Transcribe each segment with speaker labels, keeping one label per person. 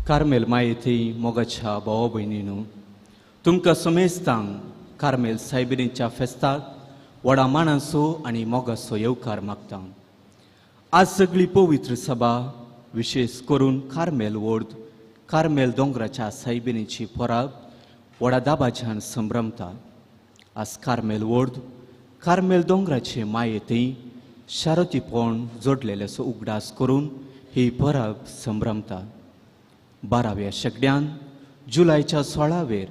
Speaker 1: Carmel मायेथी मोगाच्या भावा भयणीनू, तुमकां समेस्तांक कार्मेल सायबिणीच्या फेस्ताक व्हडा मानाचो आनी मोगाचो येवकार मागता. आज सगळी पवित्र सभा विशेष करून कार्मेल वोर्द कार्मेल दोंगराच्या सायबिणीची परब व्हडा दाबाच्यान संभ्रमता. आज कार्मेल वोर्द कार्मेल दोंगराचे मायेथी शारतीपण जोडलेल्याचो उगडास करून ही परब संभ्रमता. 12व्या शेंकड्यान जुलायच्या 16वेर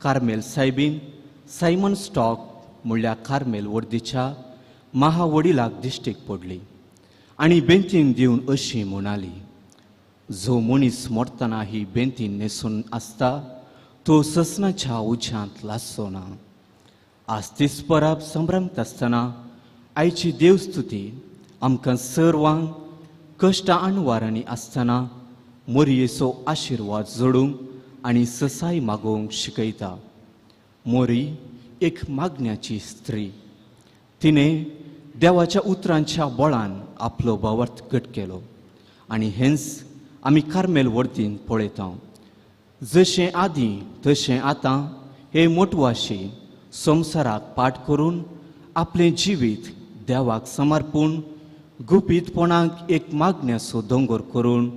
Speaker 1: कार्मेल सायबीन सायमन स्टॉक म्हणल्यार कार्मेल वर्दीच्या महावडिलाक दिश्टीक पडली आनी बेंतीन दिवन अशी म्हणाली, जो मनीस मरतना ही बेंतीन न्हेसून आसता तो ससनाच्या उज्यांत लासचो ना. आज तीच परब संभ्रमता आसतना आयची देवस्तुती आमकां सर्वांक कश्ट आणवारांनी आसतना मोरयेचो आशिर्वाद जोडूंक आनी ससाय मागोवंक शिकयता. मोरी एक मागण्याची स्त्री, तिणें देवाच्या उतरांच्या बळान आपलो भावार्थ घट केलो आनी हेंच आमी कार्मेल वर्दीन पळयता. जशें आदीं तशें आतां हे मोटवाशी संवसाराक पाठ करून आपलें जिवीत देवाक समर्पूण गुपीतपणाक एक मागण्याचो दोंगर करून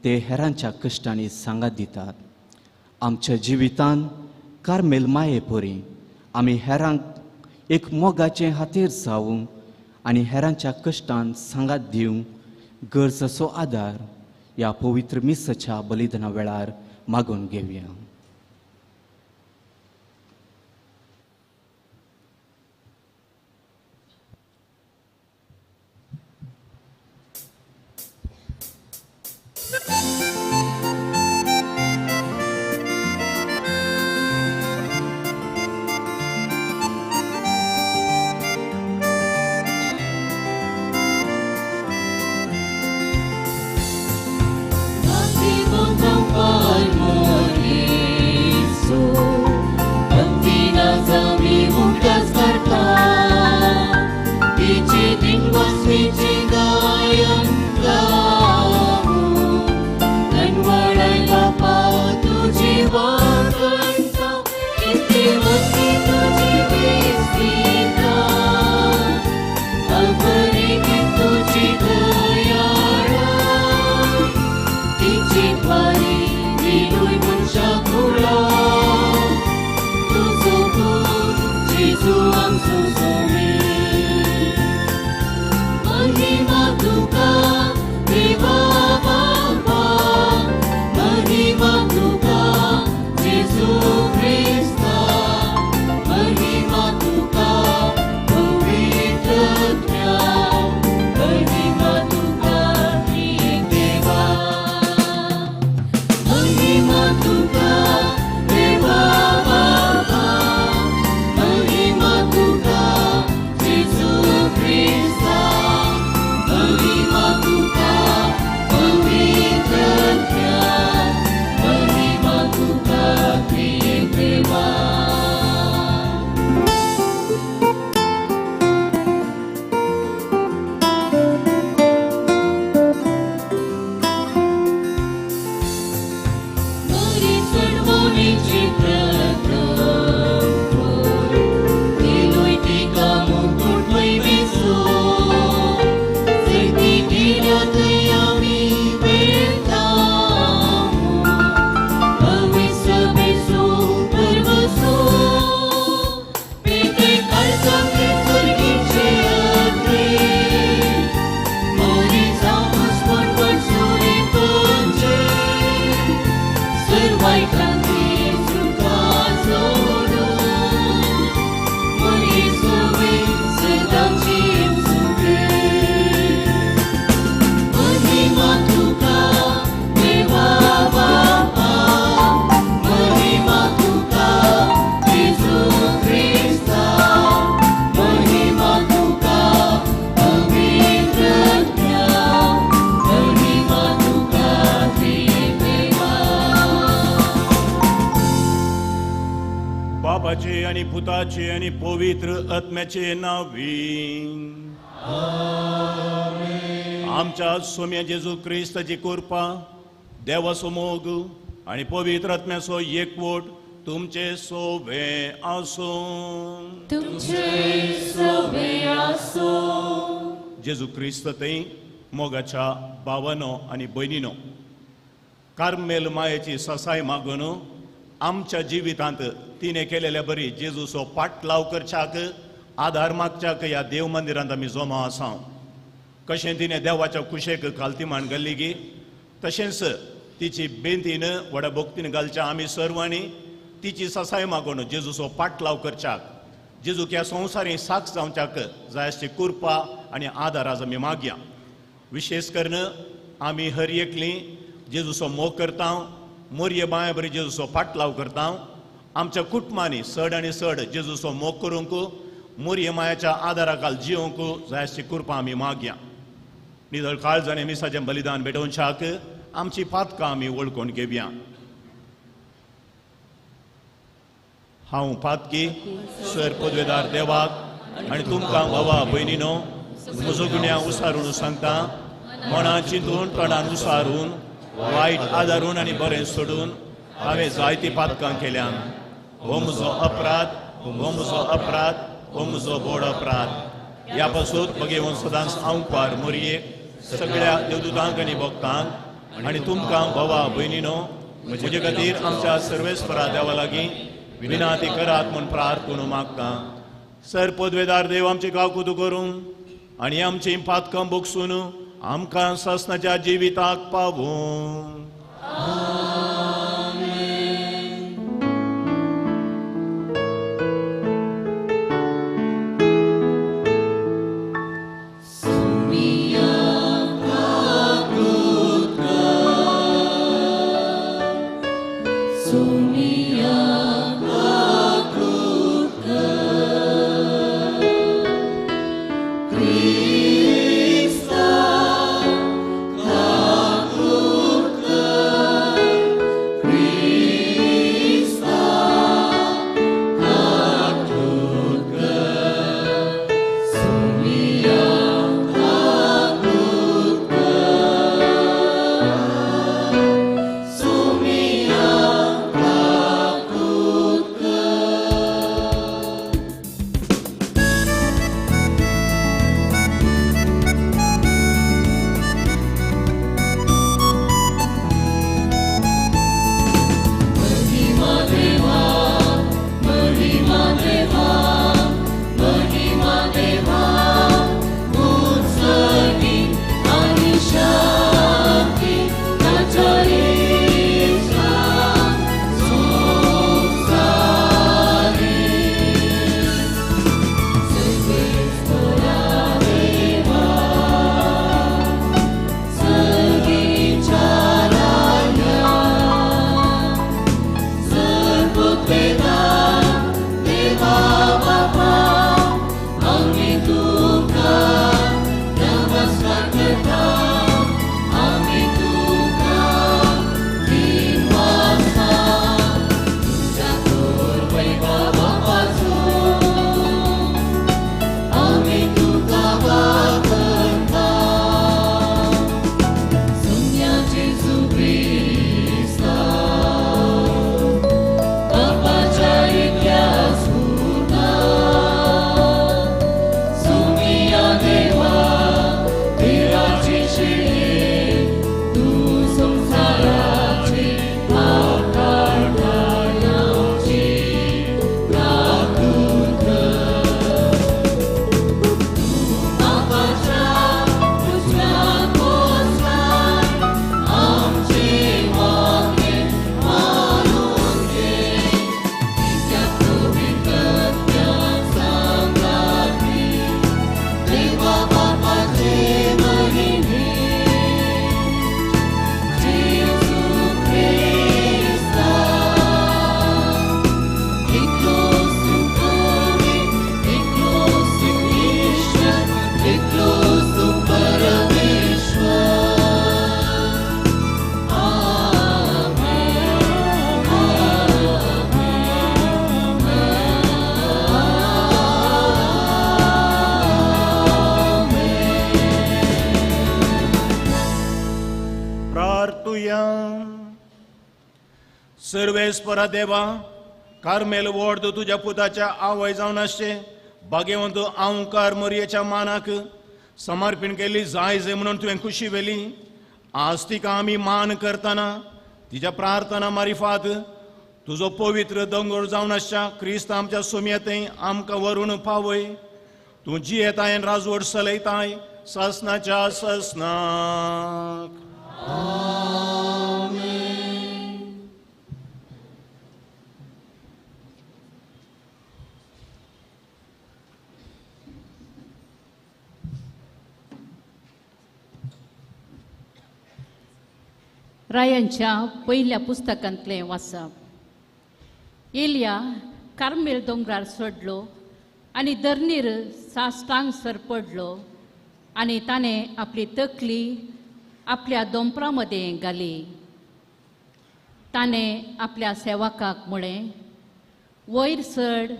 Speaker 1: ते हेरांच्या कश्टांनी सांगात दितात. आमच्या जिवितान कार्मेल माये परी आमी हेरांक एक मोगाचें हातेर जावंक आनी हेरांच्या कश्टान सांगात दिवंक गरजेचो आदार ह्या पवित्र मिसाच्या बलिदाना वेळार मागून घेवया.
Speaker 2: पुताचे आनी पवित्र आत्म्याचे नांवी आमच्या सोम्या जेजू क्रिस्ताची कृपा, देवाचो मोग आनी पवित्र आत्म्याचो एकवट तुमचे सोबे आसूं.
Speaker 3: तुमचे सोबे आसूं.
Speaker 2: जेजू क्रिस्त थंय मोगाच्या भावानो आनी भयणीनो, कार्मेल मायेची ससाय मागून आमच्या जिवितांत तिणें केलेल्या बरी जेजूचो पाटलाव करच्याक आदार मागच्याक ह्या देव मंदिरांत आमी जमा आसा. कशें तिणें देवाच्या कुशेक खालती मान घाल्ली गी, तशेंच तिची बेंतीन व्हडा भक्तीन घालच्या आमी सर्वांनी तिची ससाय मागून जेजूचो पाटलाव करच्याक, जेजूक ह्या संवसारी साक्ष जावच्याक जाय आसची कृपा आनी आदार आज आमी मागया. विशेश करून आमी हर एकली जेजूचो मोग करता, मोरये बांय बरी जेजूचो पाटलाव करता. आमच्या कुटुंबांनी चड आनी चड जेजूचो मोग करूंक, मोरये मायाच्या आदारा खाल जिवंक जाय आसची कृपा आमी मागया. निदळ काळजांनी मिसाचें बलिदान भेटोवच्याक आमची पातकां आमी वळखून घेवया. हांव पातकी सर पदवेदार देवाक आनी तुमकां भावा भयणीनो म्हजो गुन्यांव उसारून सांगता. मनान चिंतून, तोंडान उसारून, वायट आदारून आनी बरें सोडून हांवें जायतीं पातकां केल्यान. हो म्हजो अपराध, हो म्हजो अपराध, हो म्हजो व्हड अपराध. ह्या पासून भगेवन सदांच आंवपार मोरयेक, सगळ्या देवदूतांक आनी भक्तांक आनी तुमकां भावा भयणीनो म्हजे खातीर आमच्या सर्वेस्परा देवा लागीं विनाती करात म्हूण प्रार्थना मागता. सर पदवेदार देव आमचे काकुतू करूं आनी आमची पातकां भोगसून आमकां सासणाच्या जिविताक पावूं.
Speaker 3: Krista, kakut.
Speaker 2: सर्वेस्परा देवा, कार्मेल वॉर्द तुज्या पुताच्या आवय जावन आसचे भाग्यवंत आंवकार मोरयेच्या मानाक समर्पण केल्ली जाय जाय म्हणून तुवें खुशी व्हेली. आज तिका आमी मान करतना तिच्या प्रार्थना मारिफात तुजो पवित्र दोंगर जावन आसच्या क्रिस्त आमच्या सुमयेंत आमकां व्हरून पावय. तूं जियेताय राजवट चलयताय ससनाच्या ससनाक.
Speaker 4: रायांच्या पयल्या पुस्तकांतलें वाचप. एलिया कार्मेल दोंगरार चडलो आनी धरणीर साश्टांग सर पडलो आनी ताणें आपली तकली आपल्या दोंपरा मदें घाली. ताणें आपल्या सेवकाक म्हळें, वयर चड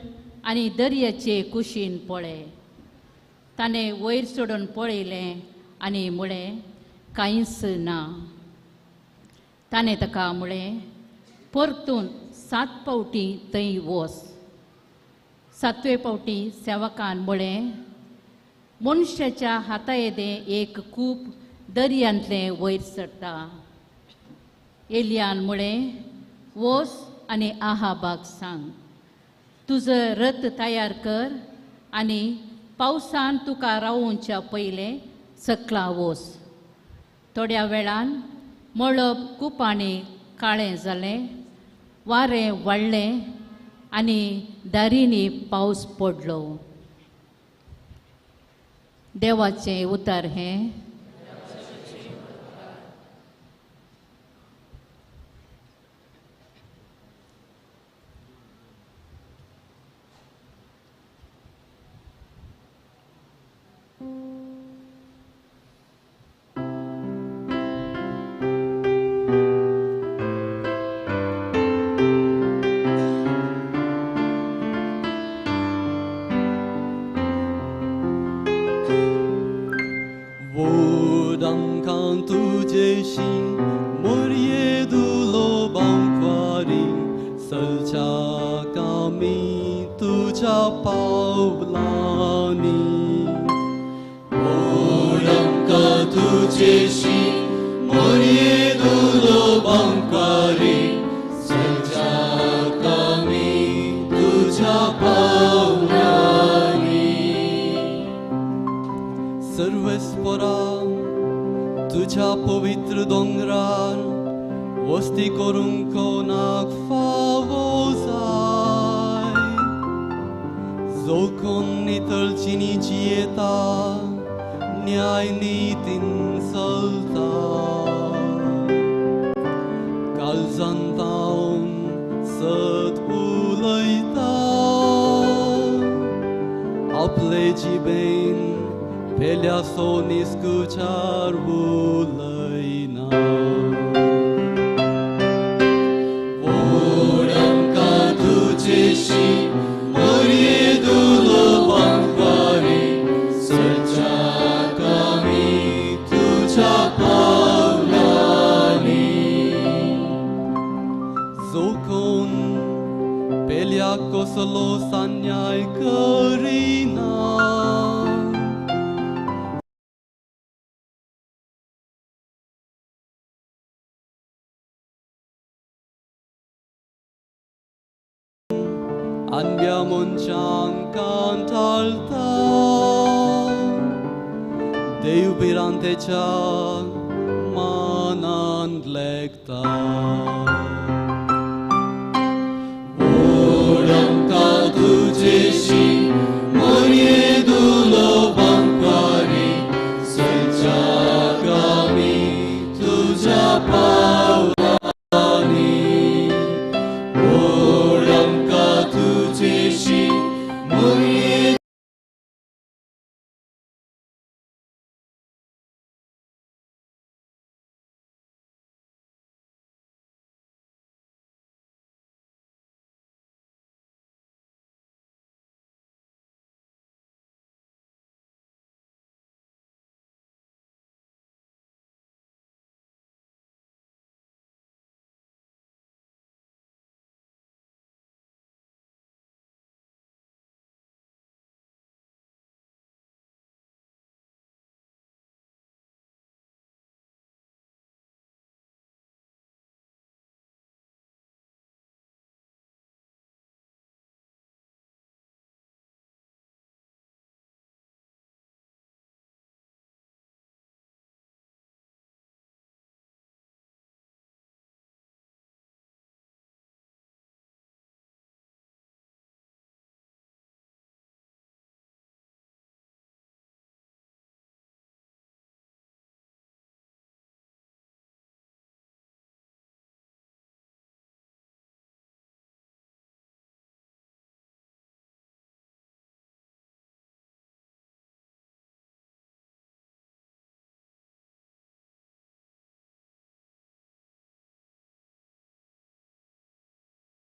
Speaker 4: आनी दर्याचे कुशीन पळय. ताणें वयर चडून पळयलें आनी म्हळें, कांयच ना. ताणें ताका म्हळें, परतून 7 फावटी थंय वच. 7वे फावटी सेवकान म्हळें, मनशाच्या हाता येदें एक कूप दर्यांतलें वयर चडटा. एलियान म्हळें, वच आनी आहाबाक सांग, तुजो रथ तयार कर आनी पावसान तुका रावोवच्या पयलें सकला वच. थोड्या वेळान मळब कुपांनी काळें जालें, वारें वाडलें आनी दारींनी पावस पडलो. देवाचें उतर हें.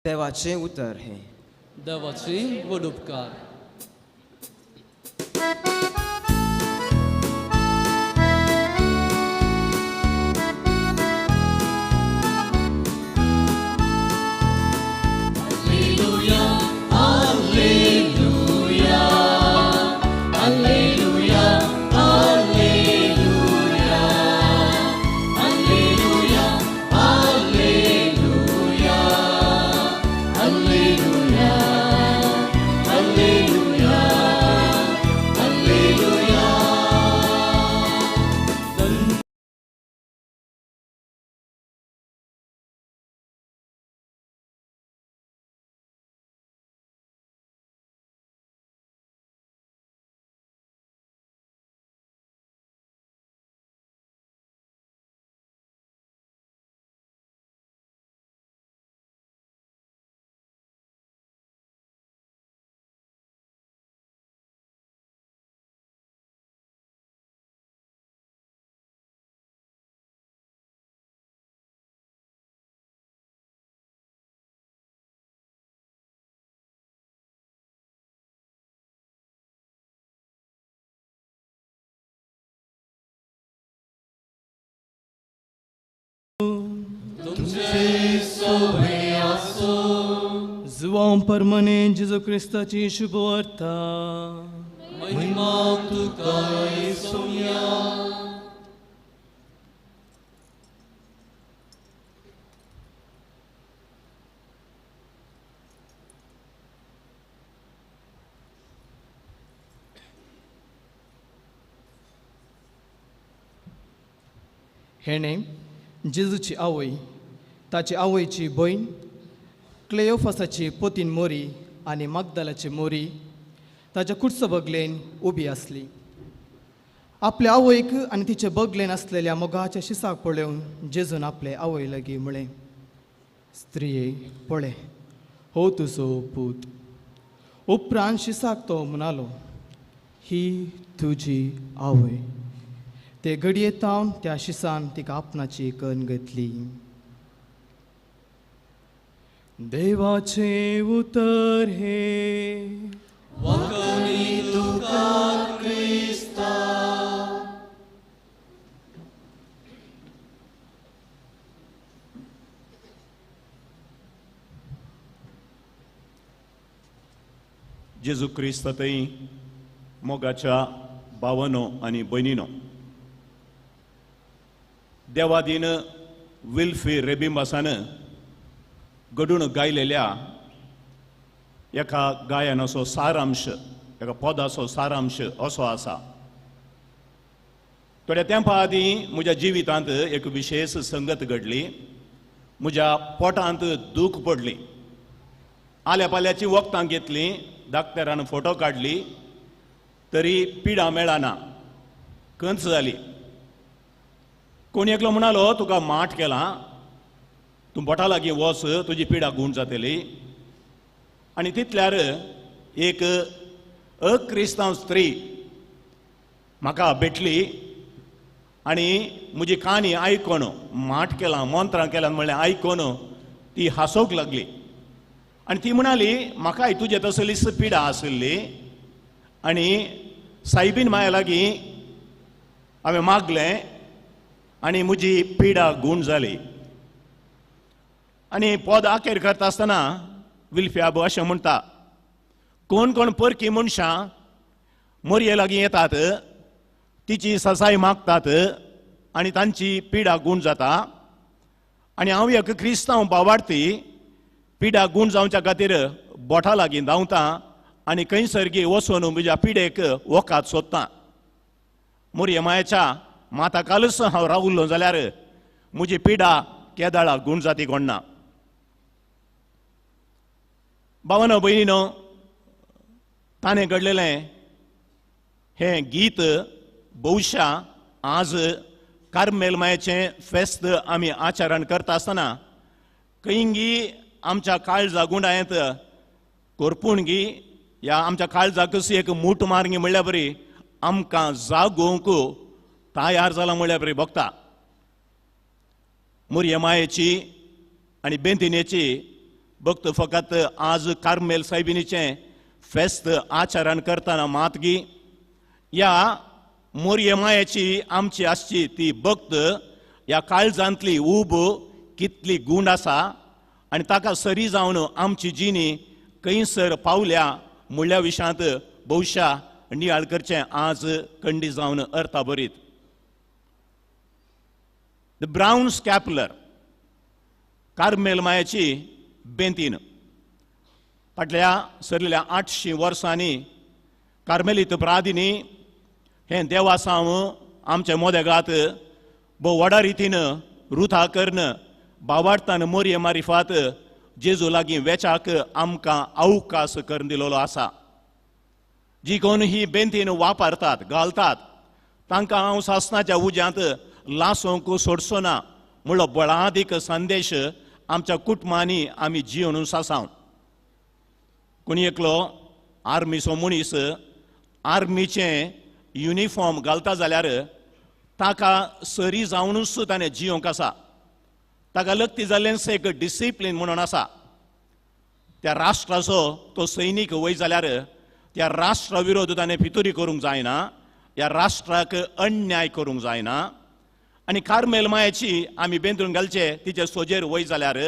Speaker 5: देवाचें उतर हें.
Speaker 6: देवाचे व्हड उपकार.
Speaker 7: जुवांव परमने जेजू क्रिस्ताची शुभवार्ता.
Speaker 6: महिमा तुका सोम्या.
Speaker 7: हेणें जेजूची आवय, ताची आवयची भयण, क्लेयोफासाची पोतीन मोरी आनी मागदालाची मोरी ताच्या कुडचो बगलेन उबी आसली. आपले आवयक आनी तिचे बगलेन आसलेल्या मोगाच्या शिसाक पळोवन जेजून आपले आवय लागीं म्हळें, स्त्रिये पळय, हो तुजो पूत. उपरांत शिसाक तो म्हणालो, ही तुजी आवय. ते घडये तावन त्या शिसान तिका आपणाची कन्न घेतली. देवाचें उतर हें.
Speaker 6: वखणी तुका क्रिस्ता.
Speaker 2: जेजू क्रिस्त थंय मोगाच्या भावानो आनी भयणीनो, देवादीन विल्फी रेबिंबासान घडून गायलेल्या एका गायनाचो सारांश, एका पदाचो सारांश असो आसा. थोड्या तेंपा आदीं म्हज्या जिवितांत एक विशेश संगत घडली. म्हज्या पोटांत दूख पडली. आल्या पाल्याची वखदां घेतली, डाक्टरान फोटो काडली, तरी पिडा मेळना, कंच जाली. कोण एकलो म्हणालो, तुका माठ केला, तूं बोटा लागीं वच, तुजी पिडा गूण जातली. आनी तितल्यार एक अक्रिस्तांव स्त्री म्हाका भेटली आनी म्हजी काणी आयकून, माठ केला, मंत्रां केला म्हणलें आयकून ती हांसोवंक लागली. आनी ती म्हणाली, म्हाकाय तुजे तसलीच पिडा आशिल्ली आनी सायबीन माया लागीं हांवें मागलें आनी म्हजी पिडा गूण जाली. आनी पद आखेर करता आसतना विल्फी आबू अशें म्हणटा, कोण कोण परकी मनशां मोरये लागीं येतात, तिची ससाय मागतात आनी तांची पिडा गूण जाता. आनी हांव एक क्रिस्तांव बावार्थी पिडा गूण जावच्या खातीर बोटा लागीं धांवता आनी खंयसरगी वचून म्हज्या पिडेक वखद सोदता. मोरये मायेच्या माता कालच हांव रावल्लो जाल्यार म्हजी पिडा केदाळा गूण जाती कोण ना. भावानो भयणीनो, ताणें घडलेलें हें गीत बहुशा आज कार्मेल मायेचें फेस्त आमी आचरण करता आसतना खंयगी आमच्या काळजा गुंडायेंत कोरपूणगी या आमच्या काळजाकच एक मूठ मारगी म्हणल्यार बरी आमकां जागोवंक तयार जाला म्हणल्यार बरी भोगता. मोरये मायेची आनी बेंतिनेची भक्त फकत आज कार्मेल सायबिणीचें फेस्त आचरण करतना मातगी ह्या मोरये मायेची आमची आसची ती भक्त ह्या काळजांतली ऊब कितली गूण आसा आनी ताका सरी जावन आमची जिणी खंयसर पावल्या म्हणल्या विशयांत भोवशा नियाळ करचें आज कंडी जावन अर्था बरीत. The brown स्कॅपलर कार्मेल मायाची बेंतीन फाटल्या सरलेल्या 800 वर्सांनी कार्मेलीत प्रादिनी हें देवासांव आमच्या मोदेगात भोव व्हडा रितीन रुथा करून बावाडतान मोरये मारिफात जेजू लागीं वेचाक आमकां अवकाश करून दिलेलो आसा. जी कोण ही बेंतीन वापरतात घालतात तांकां हांव सासणाच्या उज्यांत लासोंक सोडचो ना म्हणलो बळादीक संदेश आमच्या कुटुंबांनी आमी जियोन सासांव. कोणी एकलो आर्मीचो मनीस आर्मीचें युनिफॉर्म घालता जाल्यार ताका सरी जावनूच ताणें जियोंक आसा. ताका लग्ती जाल्लेंच एक डिसिप्लीन म्हणून आसा. त्या राष्ट्राचो तो सैनीक वय जाल्यार त्या राष्ट्रा विरोध ताणें फितुरी करूंक जायना, ह्या राष्ट्राक अन्याय करूंक जायना. आनी कार्मेल मायाची आमी बेंदून घालचे तिचे सोजेर वय जाल्यार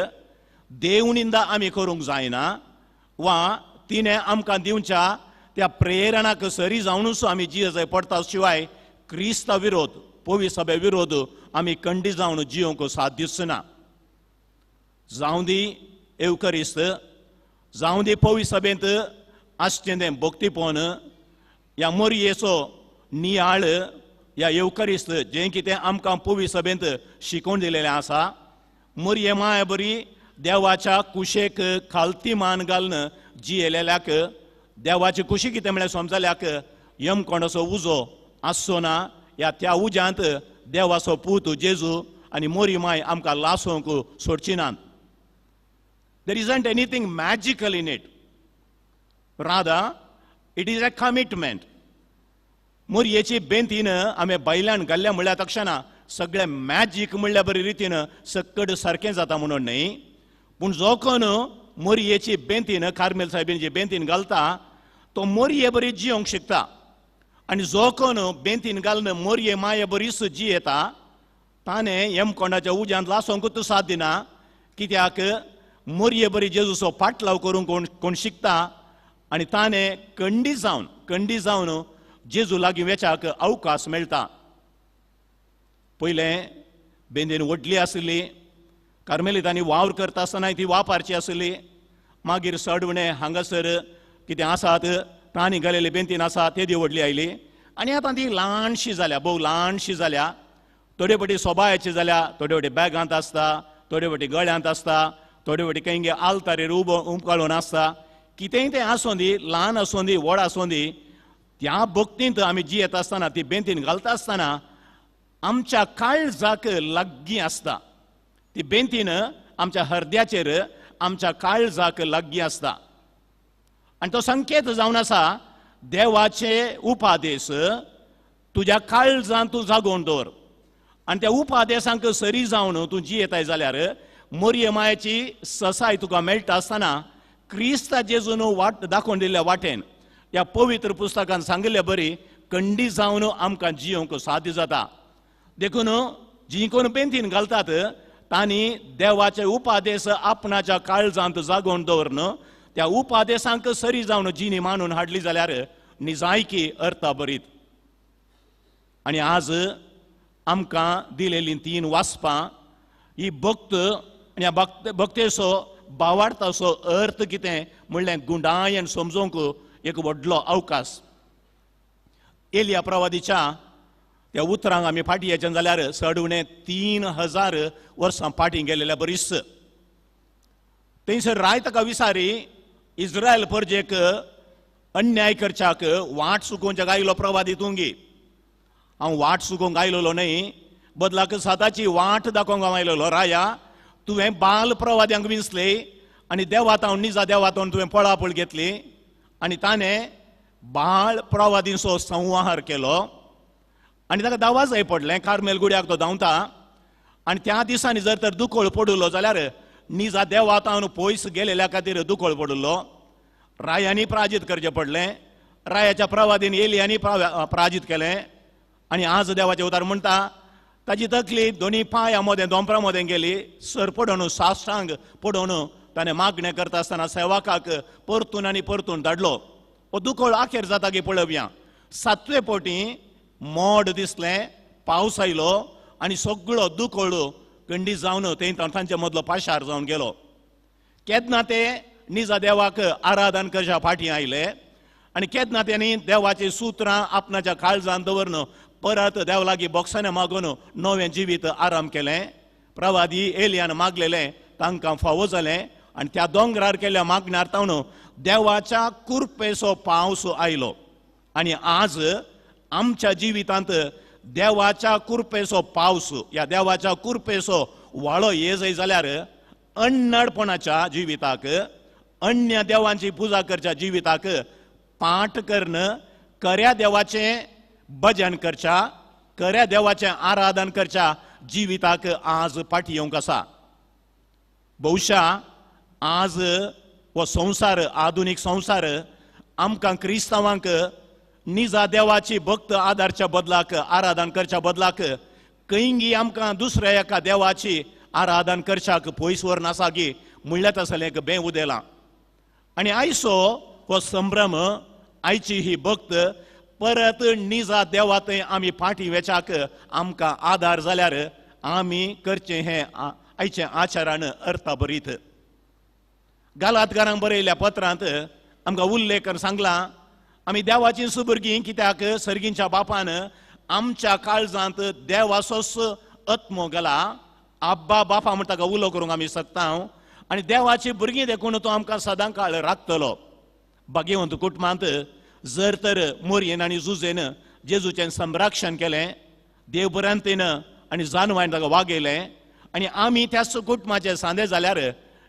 Speaker 2: देवनिंदा आमी करूंक जायना वा तिणें आमकां दिवच्या त्या प्रेरणाक सरी जावनूच आमी जिये पडटा. शिवाय क्रिस्ता विरोध पवी सभे विरोध आमी कंडी जावन जियोंक साथ दिसना. जावं दी एवकरिस्त, जावं दी पवी सभेंत आसचें तें भक्तीपण, ह्या मोरयेचो नियाळ, ह्या येवकरिस्त जें कितें आमकां पवी सभेंत शिकोवन दिलेलें आसा. मोरये माया बरी देवाच्या कुशेक खालती मान घालून जियेलेल्याक देवाची कुशी कितें म्हळ्यार समजल्याक यमकोंडाचो उजो आसचो ना. ह्या त्या उज्यांत देवाचो पूत जेजू आनी मोरी माय आमकां लासोवंक सोडची नात. There isn't anything magical in it, rather it is a commitment. मोरयेची बेंतीन आमी बैलान घाल्ल्या म्हणल्यार तक्षणा सगळें मॅजीक म्हणल्या बरी रितीन सक्कड सारकें जाता म्हणून न्हय, पूण जो कोण मोरयेची बेंतीन कार्मेल सायबीची बेंतीन घालता तो मोरये बरी जियोंक शिकता. आनी जो कोण बेंतीन घालून मोरये माये बरीच जियेता ताणें यमकोंडाच्या उज्यांत लासोंकूच साथ दिना. कित्याक मोरये बरी जेजूचो पाटलाव करूंक कोण कोण शिकता आनी ताणें कंडी जावन जेजू लागीं वेचाक अवकाश मेळटा. पयलें बेंदीन व्हडली आसली, कार्मेलितांनी वावर करता आसतना ती वापरची आसली. मागीर सडवणे हांगासर कितें आसात तांणी घालेली बेंतीन आसा तेदी व्हडली आयली आनी आतां ती ल्हानशी जाल्या, भोव ल्हानशी जाल्या. थोडे फावटी सोबायाची जाल्या, थोडे फावटी बॅगांत आसता, थोडे फावटी गळ्यांत आसता, थोडे फावटी खंय आलतारेर उबो उमकाळून आसता. कितेंय तें आसूं दी, ल्हान आसूं दी व्हड आसूं दी, त्या भक्तींत आमी जियेत आसतना ती बेंतीन घालता आसतना आमच्या काळजाक लागीं आसता. ती बेंतीन आमच्या हरद्याचेर आमच्या काळजाक लागीं आसता आनी तो संकेत जावन आसा देवाचे उपादेश तुज्या काळजान तूं जागोवन दवर आनी त्या उपादेशांक सरी जावन तूं जियेताय जाल्यार मोरये मायाची ससाय तुका मेळटा आसतना क्रिस्ता जेजून वाट दाखोवन दिल्ल्या वाटेन ह्या पवित्र पुस्तकान सांगिल्ले बरी कंडी जावन आमकां जियोंक साध्य जाता. देखून जी कोण बेंतीन घालतात तांणी देवाचे उपादेश आपणाच्या काळजांत जागोवन दवरून त्या उपादेशांक सरी जावन जिणी मानून हाडली जाल्यार निजायकी अर्था बरीत. आनी आज आमकां दिलेलीं तीन वाचपां ही भक्त आनी ह्या भक्तेचो भावार्थाचो अर्थ कितें म्हणलें गुंडायन समजूंक एक व्हडलो अवकाश. एलिया प्रवादीच्या त्या उतरांक आमी फाटीं येचें जाल्यार चड उणें 3000 वर्सां फाटीं गेलेल्या बरीच. थंयसर राय ताका विसारी इस्रायल परजेक अन्याय करच्याक वाट चुकोवच्याक आयलो प्रवादी तुंगी. हांव वाट चुकोवंक आयलोलो न्हय, बदलाक साताची वाट दाखोवंक हांव आयलोलो. राया तुवें बाल प्रवाद्यांक विंचले आनी देवातावन निजा देवातावन तुवें पळापळ घेतली आनी ताणें बाळ प्रवादींचो संहार केलो आनी ताका दावाजय पडलें. कार्मेल गुड्याक तो धांवता आनी त्या दिसांनी जर तर दुकळ पडलो जाल्यार निजा देवातावन पयस गेलेल्या खातीर दुकळ पडिल्लो. रायांनी पराजीत करचें पडलें, रायाच्या प्रवादीन एलियांनी पराजीत केलें. आनी आज देवाचें उतार म्हणटा ताजी तकली दोनी पांया मदें दोंपरा मदें गेली, सर पडोवन साश्टांग पडोवन ताणें मागणें करता आसतना सेवकाक परतून आनी परतून धाडलो. हो दुकळ आखेर जाता की पळोवया. सातवे पोटी मोड दिसलें, पावस आयलो आनी सगळो दुकळ कंडी जावन थंय तांचे मदलो पाशार जावन गेलो. केन्ना ते निजा देवाक आराधन करच्या फाटीं आयले आनी केन्ना तेणी देवाचीं सुत्रां आपणाच्या काळजान दवरून परत देव लागीं बोक्साने मागून नवें जिवीत आराम केलें. प्रवादी एलियान मागलेलें तांकां फावो जालें आनी त्या दोंगरार केल्ल्या मागण्यार तावन देवाच्या कुरपेचो पावस आयलो. आनी आज आमच्या जिवितांत देवाच्या कुरपेचो पावस या देवाच्या कुरपेचो वाळो ये जाय जाल्यार अन्नडपणाच्या जिविताक, अन्य देवांची पुजा करच्या जिविताक पाठ करून खऱ्या देवाचें भजन करच्या, खऱ्या देवाचें आराधन करच्या जिविताक आज फाटी येवंक आसा. बहुशा आज हो संवसार, आधुनीक संवसार आमकां क्रिस्तांवांक निजा देवाची भक्त आदारच्या बदलाक, आराधन करच्या बदलाक खंयगी आमकां दुसऱ्या एका देवाची आराधन करच्याक पयस व्हरून आसा की म्हणल्यार तसलें एक बें उदेलां. आनी आयचो हो संभ्रम, आयची ही भक्त परत निजा देवा थंय आमी फाटीं वेच्याक आमकां आदार जाल्यार आमी करचें हें आयचें आचारान अर्थाभरीत. गालातकारांक बरयल्ल्या पत्रांत आमकां उल्लेख करून सांगलां आमी देवाचीं सुभुरगीं कित्याक सर्गींच्या बापान आमच्या काळजांत देवाचोच आत्मो घाला. आब्बा बापा म्हण ताका उलो करूंक आमी शकता आनी देवाची भुरगीं देखून तो आमकां सदां काळ राखतलो. भाग्यवंत कुटुंबांत जर तर मोरयेन आनी जुजेन जेजूचें संरक्षण केलें, देवभरांतीन आनी जानवायन ताका वागयलें आनी आमी त्याच कुटुंबाचे सांदे जाल्यार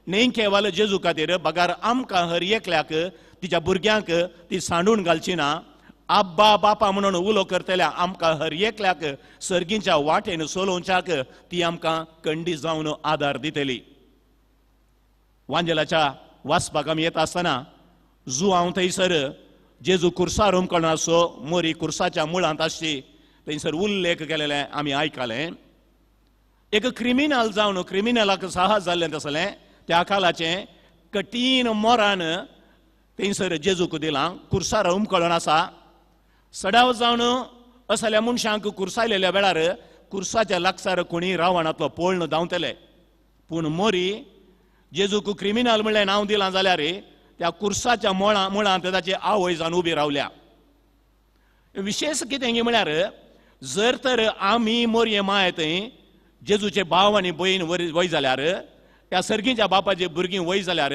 Speaker 2: न्ही केवल जेजू खातीर बगार आमकां हर एकल्याक तिच्या भुरग्यांक ती सांडून घालची ना. आब्बा बापा म्हणून उलो करतल्या आमकां हर एकल्याक सर्गींच्या वाटेन चलोवच्याक ती आमकां कंडी जावन आदार दितली. वांजेलाच्या वाचपाक आमी येता आसतना जुआंव थंयसर जेजू कुर्सार हुमकळून आसचो, मोरी कुर्साच्या मुळांत आसची थंयसर उल्लेख केलेले आमी आयकलें. एक क्रिमिनल जावन क्रिमिनलाक साहस जाल्लें तसलें त्या कालाचें कठीण मोरान थंयसर जेजूक दिलां. कुर्सार हुमकळून आसा, सडाव जावन असल्या मनशांक कुर्सायलेल्या वेळार कुर्साच्या लागसार कोणी रावणांतलो पळण धांवतले. पूण मोरी जेजूक क्रिमिनल म्हणलें नांव दिलां जाल्यार त्या कुर्साच्या मुळांत ताची आवय जावन उबी रावल्या. विशेश कितें म्हळ्यार जर तर आमी मोरये माय थंय जेजूचे भाव आनी भयण वय जाल्यार, त्या सर्गीच्या बापाचे भुरगीं वय जाल्यार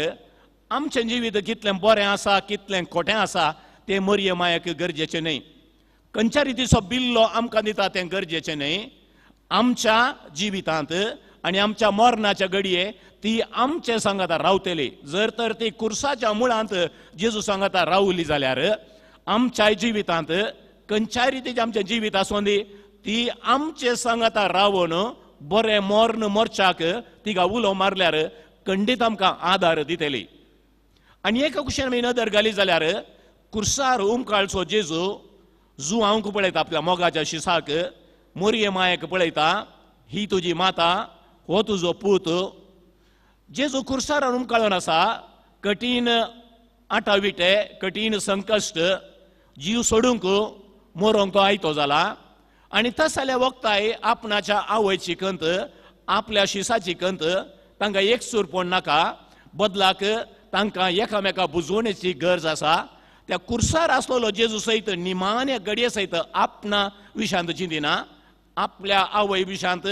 Speaker 2: आमचें जिवीत कितलें बरें आसा कितलें खोटें आसा तें मोरये मायेक गरजेचें न्हय. खंयच्या रितीचो बिल्लो आमकां दिता तें गरजेचें न्हय. आमच्या जिवितांत आनी आमच्या मरणाच्या घडये ती आमचे सांगाता रावतली. जर तर ती कुर्साच्या मुळांत जेजू सांगाता रावली जाल्यार आमच्या जिवितांत खंयच्याय रितीचें आमचें जिवीत आसूं दी ती आमचे सांगाता रावन बरें मर्ण मोर्चाक तिका उलो मारल्यार खंडीत आमकां आदार दितली. आनी एका कुशेन आमी नदर घाली जाल्यार कुर्सार उमकाळचो जेजू जुआंवक पळयता, आपल्या मोगाच्या शिसाक, मोरये मायेक पळयता, ही तुजी माता, हो तुजो पूत. जेजू कुर्सार उमकाळून आसा, कठीण आटाविटे, कठीण संकश्ट, जीव सोडूंक मरोंक तो आयतो जाला. आनी तसल्या वखताय आपणाच्या आवयची कंत, आपल्या शिसाची कंत, तांकां एकसूरपण नाका, बदलाक तांकां एकामेका बुजवणेची गरज आसा. त्या कुर्सार आसलेलो जेजू सयत निमाण्या घडये सयत आपणा विशांत चिंतिना, आपल्या आवय विशांत,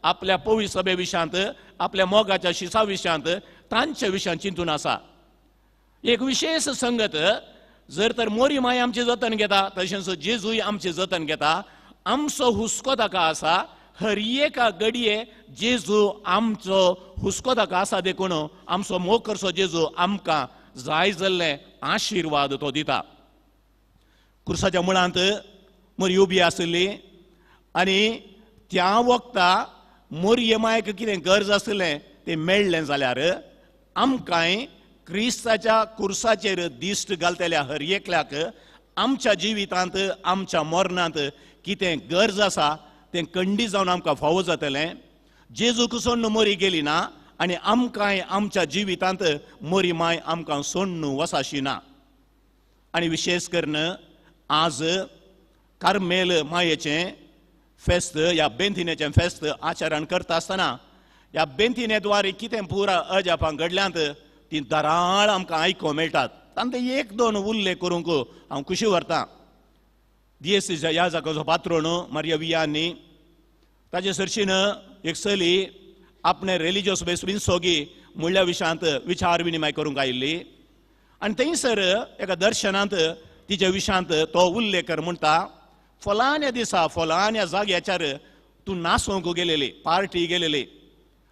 Speaker 2: आपल्या पवी सभे विशांत, आपल्या मोगाच्या शिसा विशांत, तांच्या विशांत चिंतून आसा. एक विशेष संगत, जर तर मोरी माय आमचें जतन घेता तशेंच जेजूय आमचें जतन घेता. आमचो हुस्को ताका आसा, हर एका घडये जेजू आमचो हुस्को ताका आसा देखून आमचो मोग करचो जेजू आमकां जाय जाल्ले आशिर्वाद तो दिता. कुर्साच्या मुळांत मोरी उबी आशिल्ली आनी त्या वखता मोरये मायक कितें गरज आशिल्लें तें मेळ्ळें जाल्यार आमकांय क्रिस्ताच्या कुर्साचेर दिश्ट घालतल्या हर एकल्याक आमच्या जिवितांत आमच्या मरणांत कितें गरज आसा तें कंडी जावन आमकां फावो जातलें. जेजूक सोडून मोरी गेली ना आनी आमकांय आमच्या जिवितांत मोरी माय आमकां सोडून वसाशी ना. आनी विशेश करून आज कार्मेल मायेचें फेस्त ह्या बेंतिनेचें फेस्त आचरण करता आसतना ह्या बेंतिने द्वारे कितें पुरा अजापां घडल्यांत ती दराळ आमकां आयकूंक मेळटात. तांकां एक दोन उल्लेख करूंक हांव खुशी व्हरतां. दियेसीच्या ह्या जाग्याचो पात्रोण मारिया वियानी ताजे सरशीन एक चली आपणे रिलिजियस बेस विनसोगी म्हणल्या विशयांत विचार विनिमय करूंक आयिल्ली आनी थंयसर एका दर्शनांत तिच्या विशयांत तो उल्लेख कर म्हणटा, फलाण्या दिसा फलाण्या जाग्याचेर तूं नाचोंक गेलेली, पार्टी गेलेली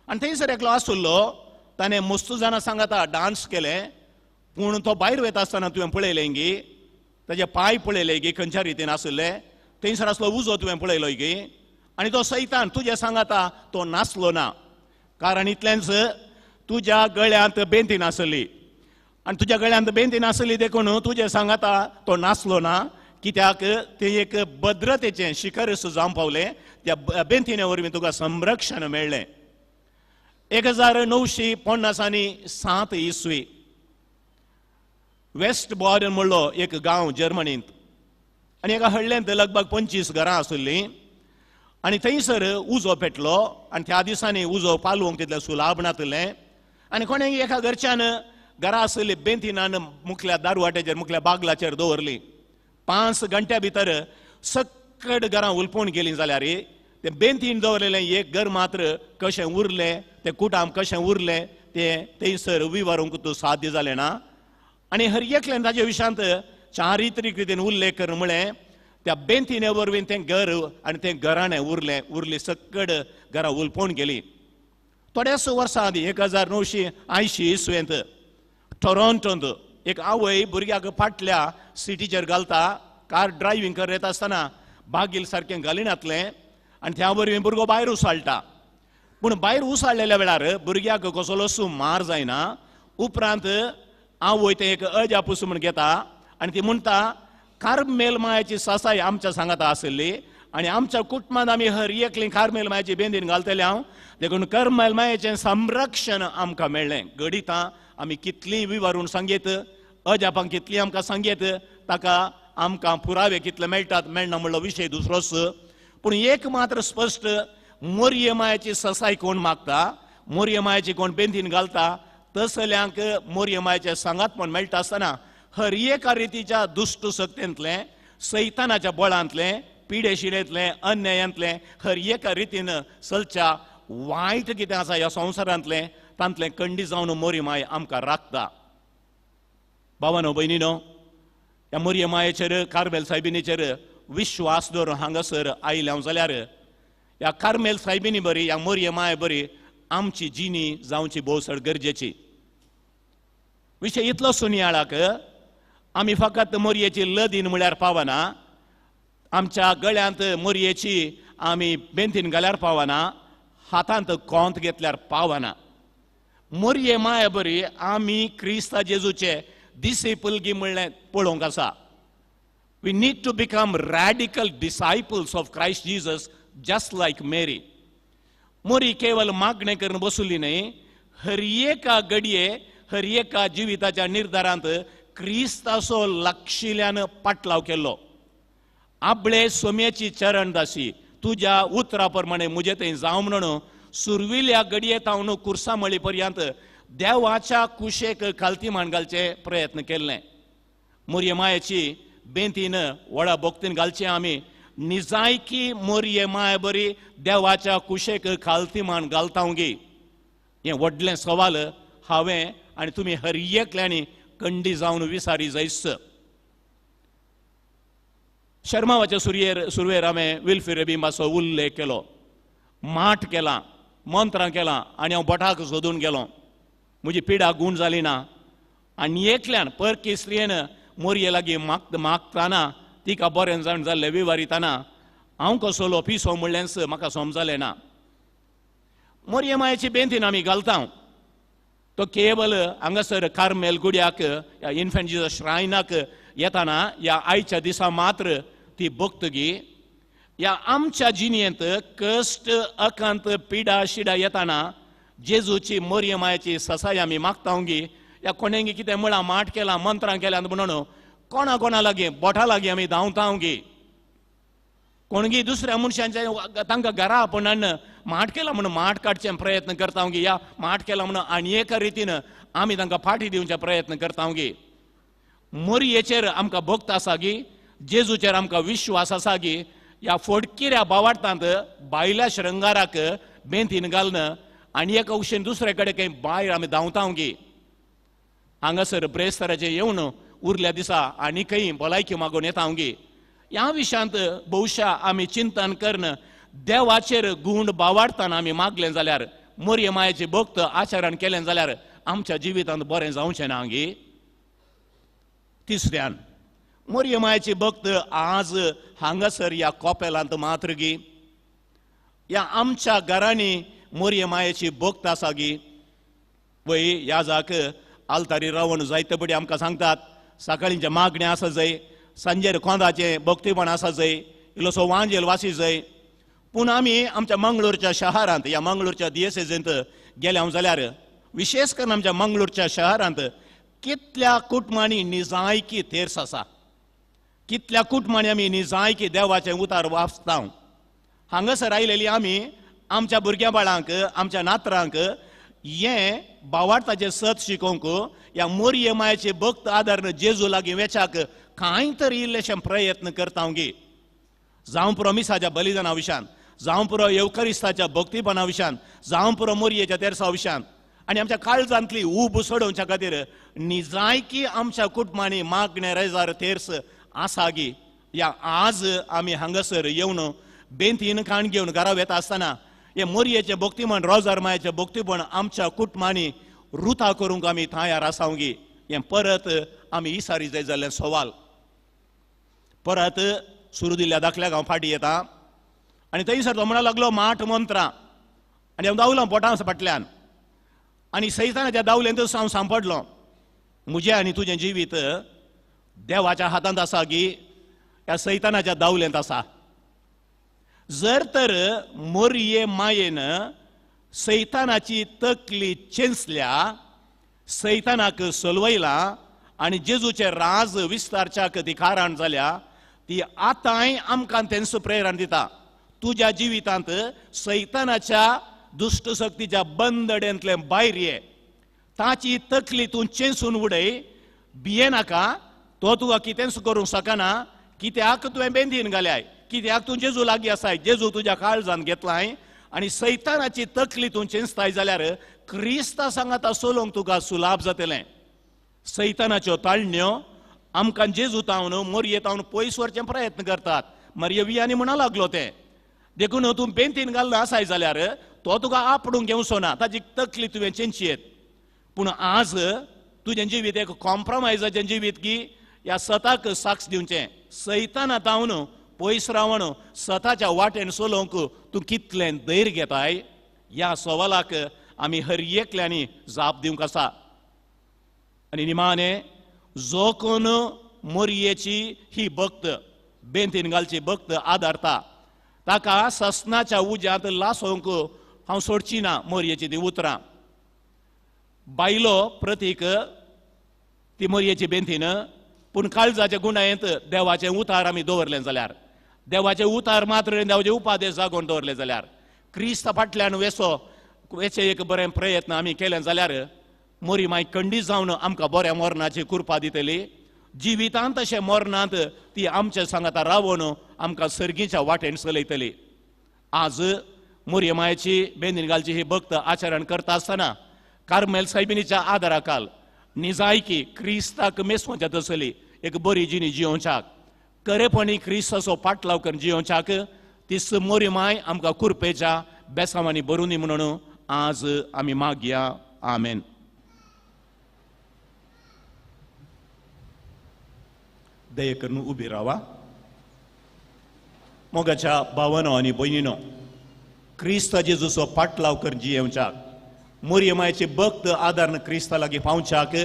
Speaker 2: आनी थंयसर एकलो आसुल्लो, ताणें मस्त जाणां सांगाता डांस केलें, पूण तो भायर वयता आसतना तुवें पळयलें गी, ताजे पांय पळयले गी खंयच्या रितीन आसुल्ले, थंयसर आसलो उजो तुवें पळयलो गी आनी तो सैतान तुजें सांगाता तो नाचलो ना, कारण इतलेंच तुज्या गळ्यांत बेंती नासली आनी तुज्या गळ्यांत बेंती नासली देखून तुजें सांगाता तो नाचलो ना, कित्याक तें एक भद्रतेचें शिखर जावंक पावलें, त्या बेंतिने वरवीं तुका संरक्षण मेळ्ळें. 1957 इसवी वेस्ट बॉर्न म्हणलो एक गांव जर्मनींत आनी एका हळ्ळेंत लगभग 25 घरां आशिल्लीं आनी थंयसर उजो पेटलो आनी त्या दिसांनी उजो पालोवंक तितलें सुलाभ नासलें आनी कोणें एका घरच्यान घरा आशिल्ली बेंतिनान मुखल्या दारवाट्याचेर मुखल्या बागलाचेर दवरली. 5 घंट्या भितर सकट घरां उलपोवन गेलीं जाल्यार तें बेंतीन दवरलेलें एक घर मात्र कशें उरलें, तें कुटाम कशें उरलें तें थंयसर विवरूंक तूं साध्य जालें ना. आनी हर एकल्यान ताजे विशयांत चारित्रीक रितीन उल्लेख कर म्हळें त्या बेंतिने वरवीं तें घर आनी तें घराणें उरलें, उरली सकड घरां उलपोवन गेली. थोड्याच वर्सां आदीं 1980 इसवेंत टोरोंटोंत एक आवय भुरग्याक फाटल्या सिटीचेर घालता, कार ड्रायव्हींग करत आसतना बागील सारकें घालिनातलें आनी त्या वरवीं भुरगो भायर उसळटा, पूण भायर उसळलेल्या वेळार भुरग्याक कसलोच मार जायना. उपरांत आवय तें एक अजापूस म्हूण घेता आनी ती म्हणटा, कार्मेल मायाची सासाय आमच्या सांगाता आशिल्ली आनी आमच्या कुटुंबांत आमी हर एकली कार्मेल मायाची बेंदीन घालतले हांव, देखून कार्मेल मायाचें संरक्षण आमकां मेळ्ळें. घडितां आमी कितलीं विवरून सांगीत, अजापां कितलीं आमकां सांगीत, ताका आमकां पुरावे कितले मेळटात मेळना म्हणलो विशय दुसरोच, पूण एक मात्र स्पश्ट, मोरये मायाची ससाय कोण मागता, मोरये मायाची कोण बेंदीन घालता तसल्यांक मोरये मायाचें सांगातपण मेळटा आसतना हर एका रितीच्या दुश्ट शक्तेंतलें, सैतानाच्या बळांतलें, पिडेशिडेंतलें, अन्यायांतलें हर एका रितीन चलच्या वायट कितें आसा ह्या संवसारांतलें तांतलें कंडी जावन मोरी माय आमकां राखता. भावानो भयणीनो, ह्या मोरये मायेचेर कार्मेल सायबिनीचेर विश्वास दवरून हांगासर आयले हांव जाल्यार ह्या कार्मेल सायबिनी बरी ह्या मोरये माये बरी आमची जिणी जावची भोव चड गरजेची. विशय इतलो सुनियाळाक आमी फकत मोरयेची लदीन म्हळ्यार पावना, आमच्या गळ्यांत मोरयेची आमी बेंतीन घाल्यार पावना, हातांत कोंत घेतल्यार पावना. मोरये माये बरी आमी क्रिस्ता जेजूचे डिसिपलगी म्हणलें पळोवंक आसा. We need to become radical disciples of Christ Jesus just like Mary. मोरी केवल मागणें करून बसली न्हय, हर एका घडये हर एका जिविताच्या निर्धारांत क्रिस्ताचो लागशिल्ल्यान पाटलाव केल्लो. आपले सोम्याची चरणदासी तुज्या उतरा प्रमाणे म्हजे थंय जावं म्हणून सुरविल्या घडये तावन कुर्सा मळी पर्यंत देवाच्या कुशेक खालती मान घालचे प्रयत्न केल्ले. मोरये मायेची बेंतीन व्हडा भक्तीन घालचे आमी निजायकी मोरये माय बरी देवाच्या कुशेक खालती मान घालता गी, हें व्हडलें सवाल हांवें आनी तुमी हर एकल्यांनी कंडी जावन विसारी जायच. शर्मावाच्या सुरवेर हांवें विल्फी रेबिंबाचो उल्लेख केलो, माठ केला, मंत्रां केला आनी हांव भटाक सोदून गेलो, म्हजी पिडा गूण जाली ना आनी एकल्यान परकी स्त्रियेन मोरये लागीं मागतना तिका बरें जाण जाल्लें विवारितना हांव कसलो पिसो म्हणलेंच म्हाका समजलें ना. मोरये मायेची बेंतीन आमी घालता तो केवल हांगासर कार्मेल गुड्याक इन्फंट जीजस श्रायनाक येताना ह्या आयच्या दिसा मात्र ती भक्तगी ह्या आमच्या जिणेंत कश्ट अकांत पिडा शिडा येताना जेजूची मोरये मायेची ससाय आमी मागता गी ह्या कोणेंगी कितें म्हळां माठ केला मंत्रां केल्या म्हणून कोणा कोणा लागीं बोटा लागीं आमी धांवता गी कोणगी दुसऱ्या मनशांच्या तांकां घरा आपोवन माठ केला म्हणून माठ काडचे प्रयत्न करता गी या माठ केला म्हणून आनी एका रितीन आमी तांकां फाटी दिवचे प्रयत्न करता गी. मोरयेचेर आमकां भक्त आसा गी, जेजूचेर आमकां विश्वास आसा गी ह्या फोडकिऱ्या बावार्थांत बायल्या श्रंगाराक बेंतीन घालून आनी एका उशेन दुसरे कडेन खंय भायर आमी धांवता गी. हांगासर ब्रेस्ताराचें येवन उरल्या दिसा आनी खंय भलायकी मागून येता गी. ह्या विशयांत बहुशा आमी चिंतन करून देवाचेर गूंड बावाडताना आमी मागलें जाल्यार मोरये मायेचे भक्त आचरण केलें जाल्यार आमच्या जिवितांत बरें जावचें ना गी. तिसऱ्यान मोरये मायेची भक्त आज हांगासर ह्या कॉपेलांत मात्र गी ह्या आमच्या घरांनी मोरये मायेची भक्त आसा गी. वय ह्या जाक आलतारी रावन जायते बडी आमकां सांगतात सकाळींचें मागणें आसा जय, सांजेर कोंदाचें भक्तीपण आसा जय, इल्लोसो वांजेल वासी जय. पूण आमी आमच्या मंगळूरच्या शहरांत ह्या मंगळूरच्या दियसेजींत गेल्या जाल्यार विशेष करून आमच्या मंगळूरच्या शहरांत कितल्या कुटुंबांनी निजायकी तेर्स आसा, कितल्या कुटुंबांनी आमी निजायकी देवाचें उतार वाचता. हांगासर आयलेली आमी आमच्या भुरग्यां बाळांक आमच्या नातरांक हें बावार्थाचें सत शिकोवंक ह्या मोरये मायेचे भक्त आदार जेजू लागीं वेच्याक कांय तरी इल्लेशे प्रयत्न करता गी. जावं पुरो मिसाच्या बलिदाना विशयान, जावं पुरो येवकरिस्ताच्या भक्तीपणा विशयान, जावं पुरो मोरयेच्या तेर्सा विशयान आनी आमच्या काळजांतली ऊब सोडोवच्या खातीर निजायकी आमच्या कुटुंबांनी मागणें रेजार तेर्स आसा गी. ह्या आज आमी हांगासर येवन बेंतीन काण घेवन घरा वेता आसतना हे मोरयेचें भक्तीपण रोजार मायेचें भक्तीपण आमच्या कुटुंबांनी रुता करूंक आमी तयार आसा गी. हें परत आमी इसारी जाय जाल्लें सवाल परत सुरू दिल्ल्या दाखल्याक हांव फाटीं येता आनी थंयसर तो म्हणा लागलो माठ मंत्रां आनी हांव धांवलो बोटां फाटल्यान आनी सैतानाच्या दावलेंतच हांव सांपडलो. म्हजें आनी तुजें जिवीत देवाच्या हातांत आसा गी ह्या सैतानाच्या दावलेंत आसा. जर तर मोरये मायेन सैतानाची तकली चेंचल्या, सैतानाक सलवयला आनी जेजूचे राज विस्तारच्याक ती कारण जाल्या ती आतांय आमकां तेंचो प्रेरण दिता. तुज्या जिवितांत सैतानाच्या दुश्ट शक्तीच्या बंदडेंतलें भायर ये, ताची तकली तूं चेंचून उडय, भिये नाका, तो तुका कितेंच करूंक शकना. कित्याक तुवें बेंदीन घाल्याय, कित्याक तूं जेजू लागीं आसाय, जेजू तुज्या काळजान घेतलाय आनी सैतानाची तकली तूं चेंचताय जाल्यार क्रिस्ता सांगाता चलोवंक तुका सुलाभ जातलें. सैतानाच्यो ताळण्यो आमकां जेजू तावन मोरये तावन पयस व्हरचे प्रयत्न करतात. मरये वियांनी म्हणा लागलो तें देखून तूं बेंतीन घालना आसाय जाल्यार तो तुका आपडूंक घेवचो ना, ताची तकली तुवें चेंचयेत. पूण आज तुजें जिवीत एक कॉम्प्रोमायजाचें जिवीत की ह्या सताक साक्ष दिवचें, सैताना तावन पयस रावन सताच्या वाटेन चलोवंक तूं कितलें धैर्य घेताय. ह्या सवालाक आमी हर एकल्यांनी जाप दिवंक आसा. आनी निमाणे जो कोण मोरयेची ही भक्त बेंतीन घालची भक्त आदारता ताका ससनाच्या उज्यांत लासोवंक हांव सोडची ना मोरयेची ती उतरां. बायलो प्रतीक ती मोरयेची बेंतीन, पूण काळजाच्या गुणायेंत देवाचें उतार आमी दवरलें जाल्यार, देवाचे उतार मात्र देवाचे उपादेश जागोवन दवरले जाल्यार, क्रिस्ता फाटल्यान वेसो वेचे एक बरें प्रयत्न आमी केले जाल्यार मोरी माय खंडीत जावन आमकां बऱ्या मरणाची कृपा दितली. जिवितांत तशें मरणांत ती आमच्या सांगाता रावन आमकां सर्गीच्या वाटेन चलयतली. आज मोरये मायेची बेंदीन घालची ही भक्त आचरण करता आसतना कार्मेल सायबिणीच्या आदाराखाल निजायकी क्रिस्ताक मेसोवच्या तसली एक बरी जिणी जियोवच्याक खरेपणी क्रिस्ताचो पाटलाव करून जियोवच्याक तीच मोरी माय आमकां कुरपेच्या बेसांवांनी भरुनी म्हणून आज आमी मागया. आमेन. दये करून उबी रावा. मोगाच्या भावानो आनी भयणीनो, क्रिस्ता जेजूचो पाटलाव कर जियेवच्याक मोरये मायेचे भक्त आदारान क्रिस्ता लागीं पावच्याक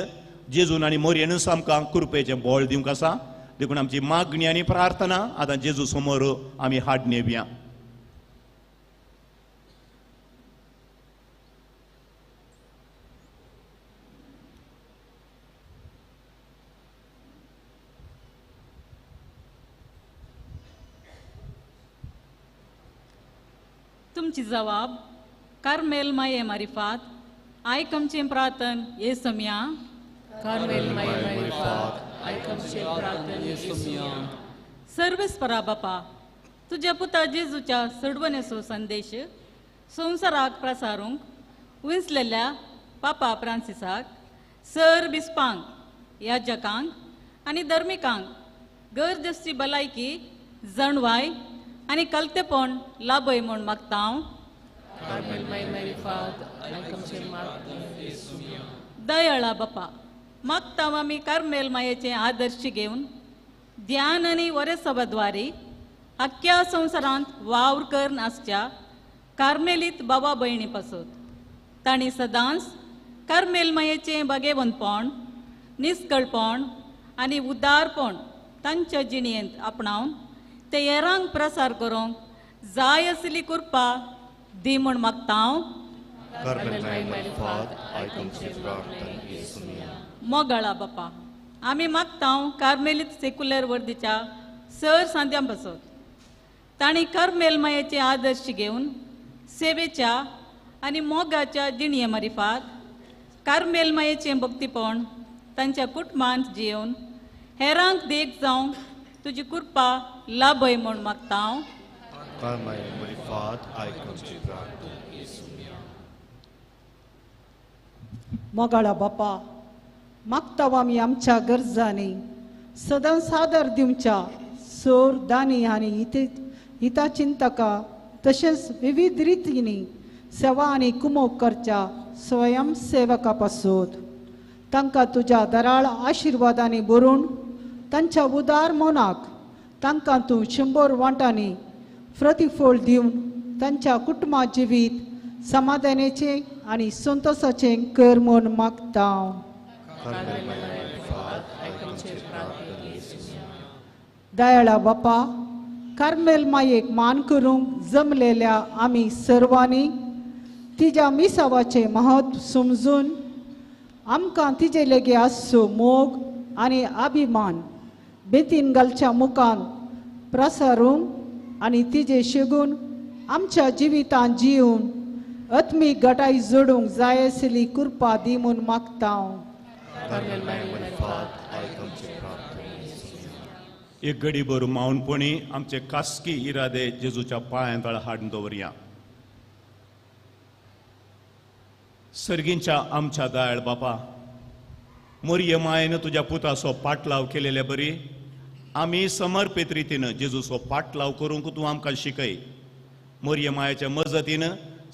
Speaker 2: जेजून आनी मोरयेनूच आमकां कृपेचें बळ दिवंक आसा. देखून आमची मागणी आनी प्रार्थना आतां जेजू समोर आमी हाडनेवया.
Speaker 5: तुमची जवाब कार्मेल माये मारिफात आयक आमचें प्रार्थन ये सम्या.
Speaker 3: कार्मेल माये मारिफात आयक आमचें प्रार्थन ये सम्या.
Speaker 5: सर्वेस्परा बापा, तुज्या पुता जेजूच्या सडवणेचो संदेश संवसाराक प्रसारूंक विंचलेल्या पापा फ्रांसिसाक, सर बिस्पांक, याजकांक आनी धर्मिकांक गरज आसची भलायकी, जाणवाय आनी कलतेपण लाभय म्हूण मागता हांव. दयाळा बापा, मागता आमी कार्मेल मायेचें आदर्श घेवन ध्यान आनी वरेसभाद्वारे आख्ख्या संवसारांत वावर करून आसच्या कार्मेलीत बाबा भयणी पासत तांणी सदांच कार्मेल मायेचें बागेवंतपण, निस्कळपण आनी उदारपण तांच्या जिणेंत आपणावन ते हेरांक प्रसार करूंक जाय आसली कृपा दी म्हूण मागता हांव. मोगाळा बापा, आमी मागता कार्मेलीत सेक्युलर वर्दीच्या सर सांद्यां पासत तांणी कार्मेल मायेचे आदर्श घेवन सेवेच्या आनी मोगाच्या जिणये मारिफात कार्मेल मायेचें भक्तीपण तांच्या कुटुंबांत जियेवन हेरांक देख जावंक तुजी कृपा लाभय म्हूण मागता हांव.
Speaker 8: मोगाळा बापा, मागता आमी आमच्या गरजांनी सदां सादर दिवच्या सोर दानी आनी हिताचिंतका तशेंच विविध रितींनी सेवा आनी कुमोक करच्या स्वयंसेवका पासून तांकां तुज्या दराळ आशिर्वादांनी भरून तांच्या उदार मनाक तांकां तूं 100 वांटांनी प्रतिफळ दिवन तांच्या कुटुंबा जिवीत समाधानाचें आनी संतोशाचें कर म्हूण मागता. दयाळा बापा, कार्मेल मायेक मान करूंक जमलेल्या आमी सर्वांनी तिज्या मिसावाचें म्हत्व समजून आमकां तिजे लेगी आसचो मोग आनी अभिमान बेतीन घालच्या मुखान प्रसारूंक आनी तिजे शेगून आमच्या जिवितांत जिवन आत्मीक गटाय जोडूंक जाय आसली कृपा दी म्हूण मागता.
Speaker 2: एक घडीभर माऊनपणी आमचे खासगी इरादे जेजूच्या पांयां तळा हाडून दवरया. सर्गींच्या आमच्या दयाळ बापा, मोरये मायेन तुज्या पुताचो पाटलाव केलेले बरी आमी समर्पित रितीन जेजूचो पाटलाव करूंक तूं आमकां शिकय. मोरये मायेच्या मजतीन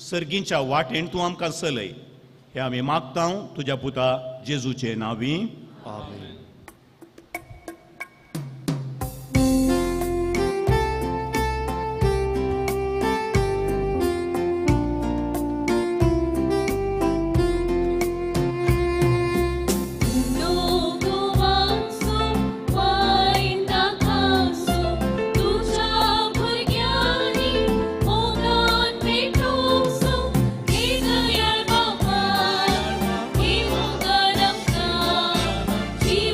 Speaker 2: सर्गींच्या वाटेन तूं आमकां चलय. हे आमी मागता तुज्या पुता जेजूचे नांवी. आमेन.
Speaker 3: He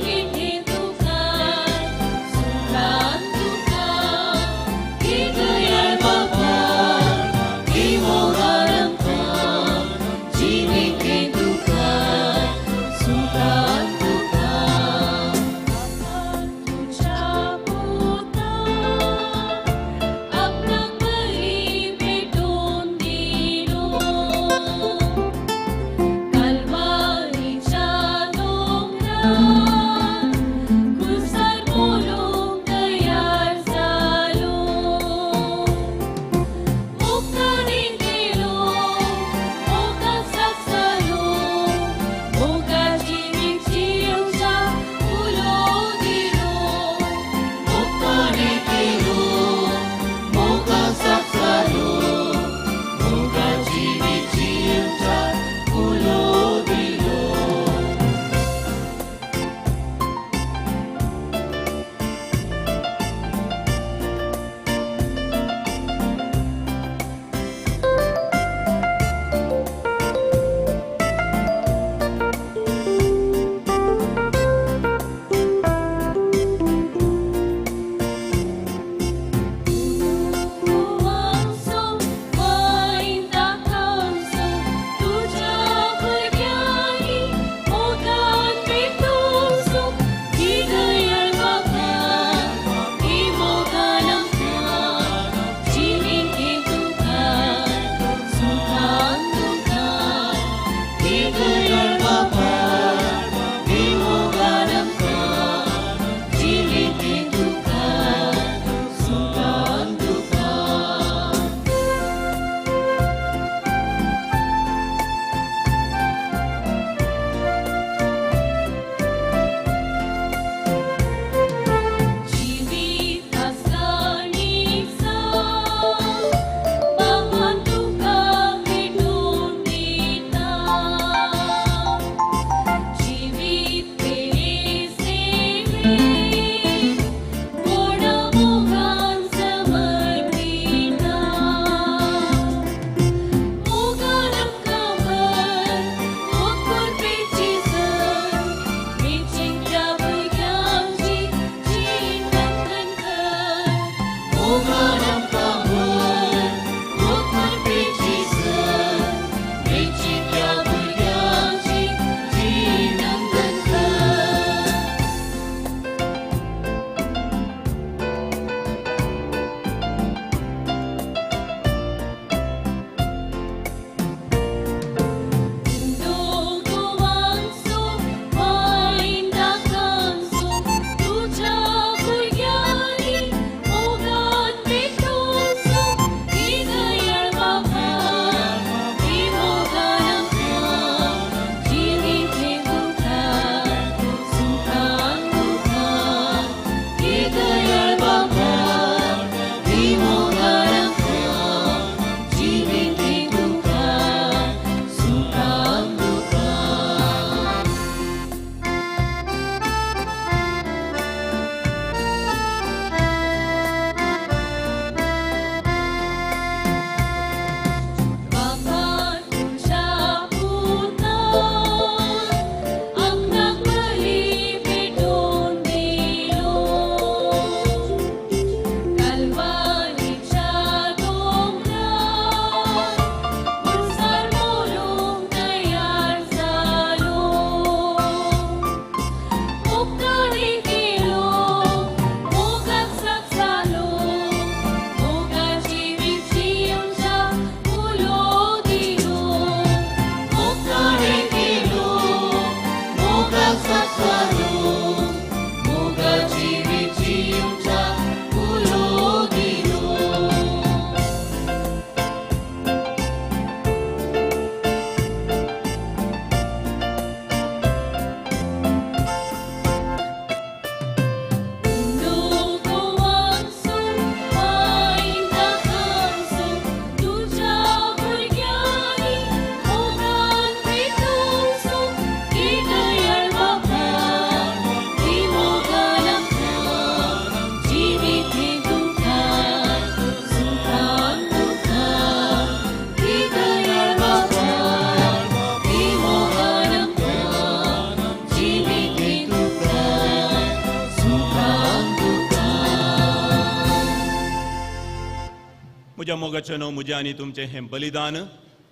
Speaker 2: म्हज्या मोगाचें म्हजें आनी तुमचें हें बलिदान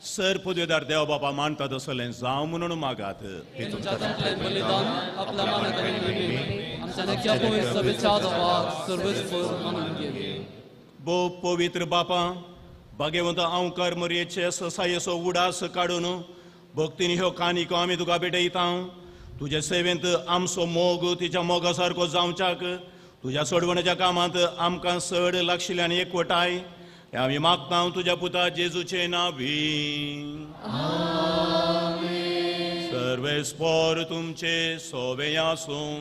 Speaker 2: सर पदवेदार देव बापा मानतात असलें जावं म्हणून मागात. भोव पवित्र बापा भाग्यवंत आंवकार मरयेचे ससायेचो उडास काडून भक्तीन ह्यो कानिको आमी तुका भेटयता. तुजे सेवेंत आमचो मोग तिच्या मोगा सारको जावच्याक तुज्या सोडवण्याच्या कामांत आमकां चड लागशिल्ल्यान एकवटाय आमी मागता तुज्या पुता जेजूचे नावी. सर्वेस्पोर तुमचे सोवे आसूं.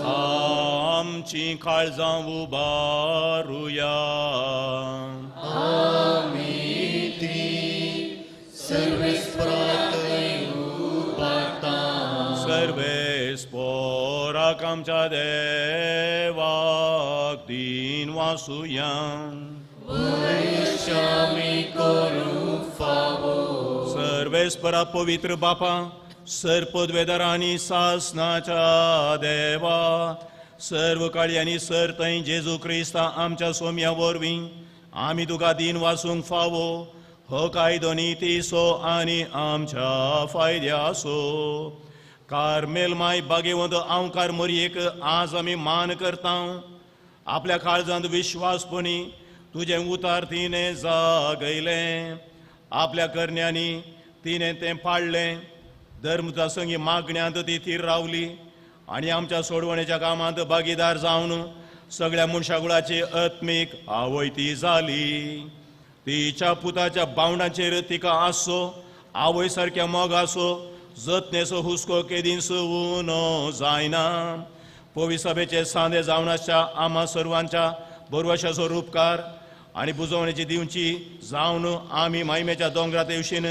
Speaker 2: आमची काळजां उबारुया. सर्वेस्पोराक आमच्या देवाक दीन वासुया. सर्वेस्परा पवित्र बापा सर पदवेदार आनी सासनाच्या देवा सर्व काळी आनी सर थंय जेजू क्रिस्ता आमच्या सोम्या वरवीं आमी तुका दीन वासूंक फावो हो कायदो नितीचो आनी आमच्या फायद्याचो. कार्मेल माय बागेवंत आंवकार मरयेक आज आमी मान करता. आपल्या काळजांत विश्वासपणी तुजें उतार तिणें जागयलें, आपल्या करण्यांनी तिणें तें पाळ्ळें, धर्मदासंगी मागण्यांत ती थीर रावली आनी आमच्या सोडवणेच्या कामांत भागीदार जावन सगळ्या मनशाकुळाची आत्मीक आवय ती जाली. तिच्या पुताच्या बावंडाचेर तिका आसचो आवय सारक्या मोगाचो जतनेचो हुस्को केदींच उणो जायना. पविसभेचे सांदे जावन आसच्या आमा सर्वांच्या बरवशाचो रूपकार आनी बुजवणेची दिवची जावन आमी मायमेच्या दोंगरात येवशीन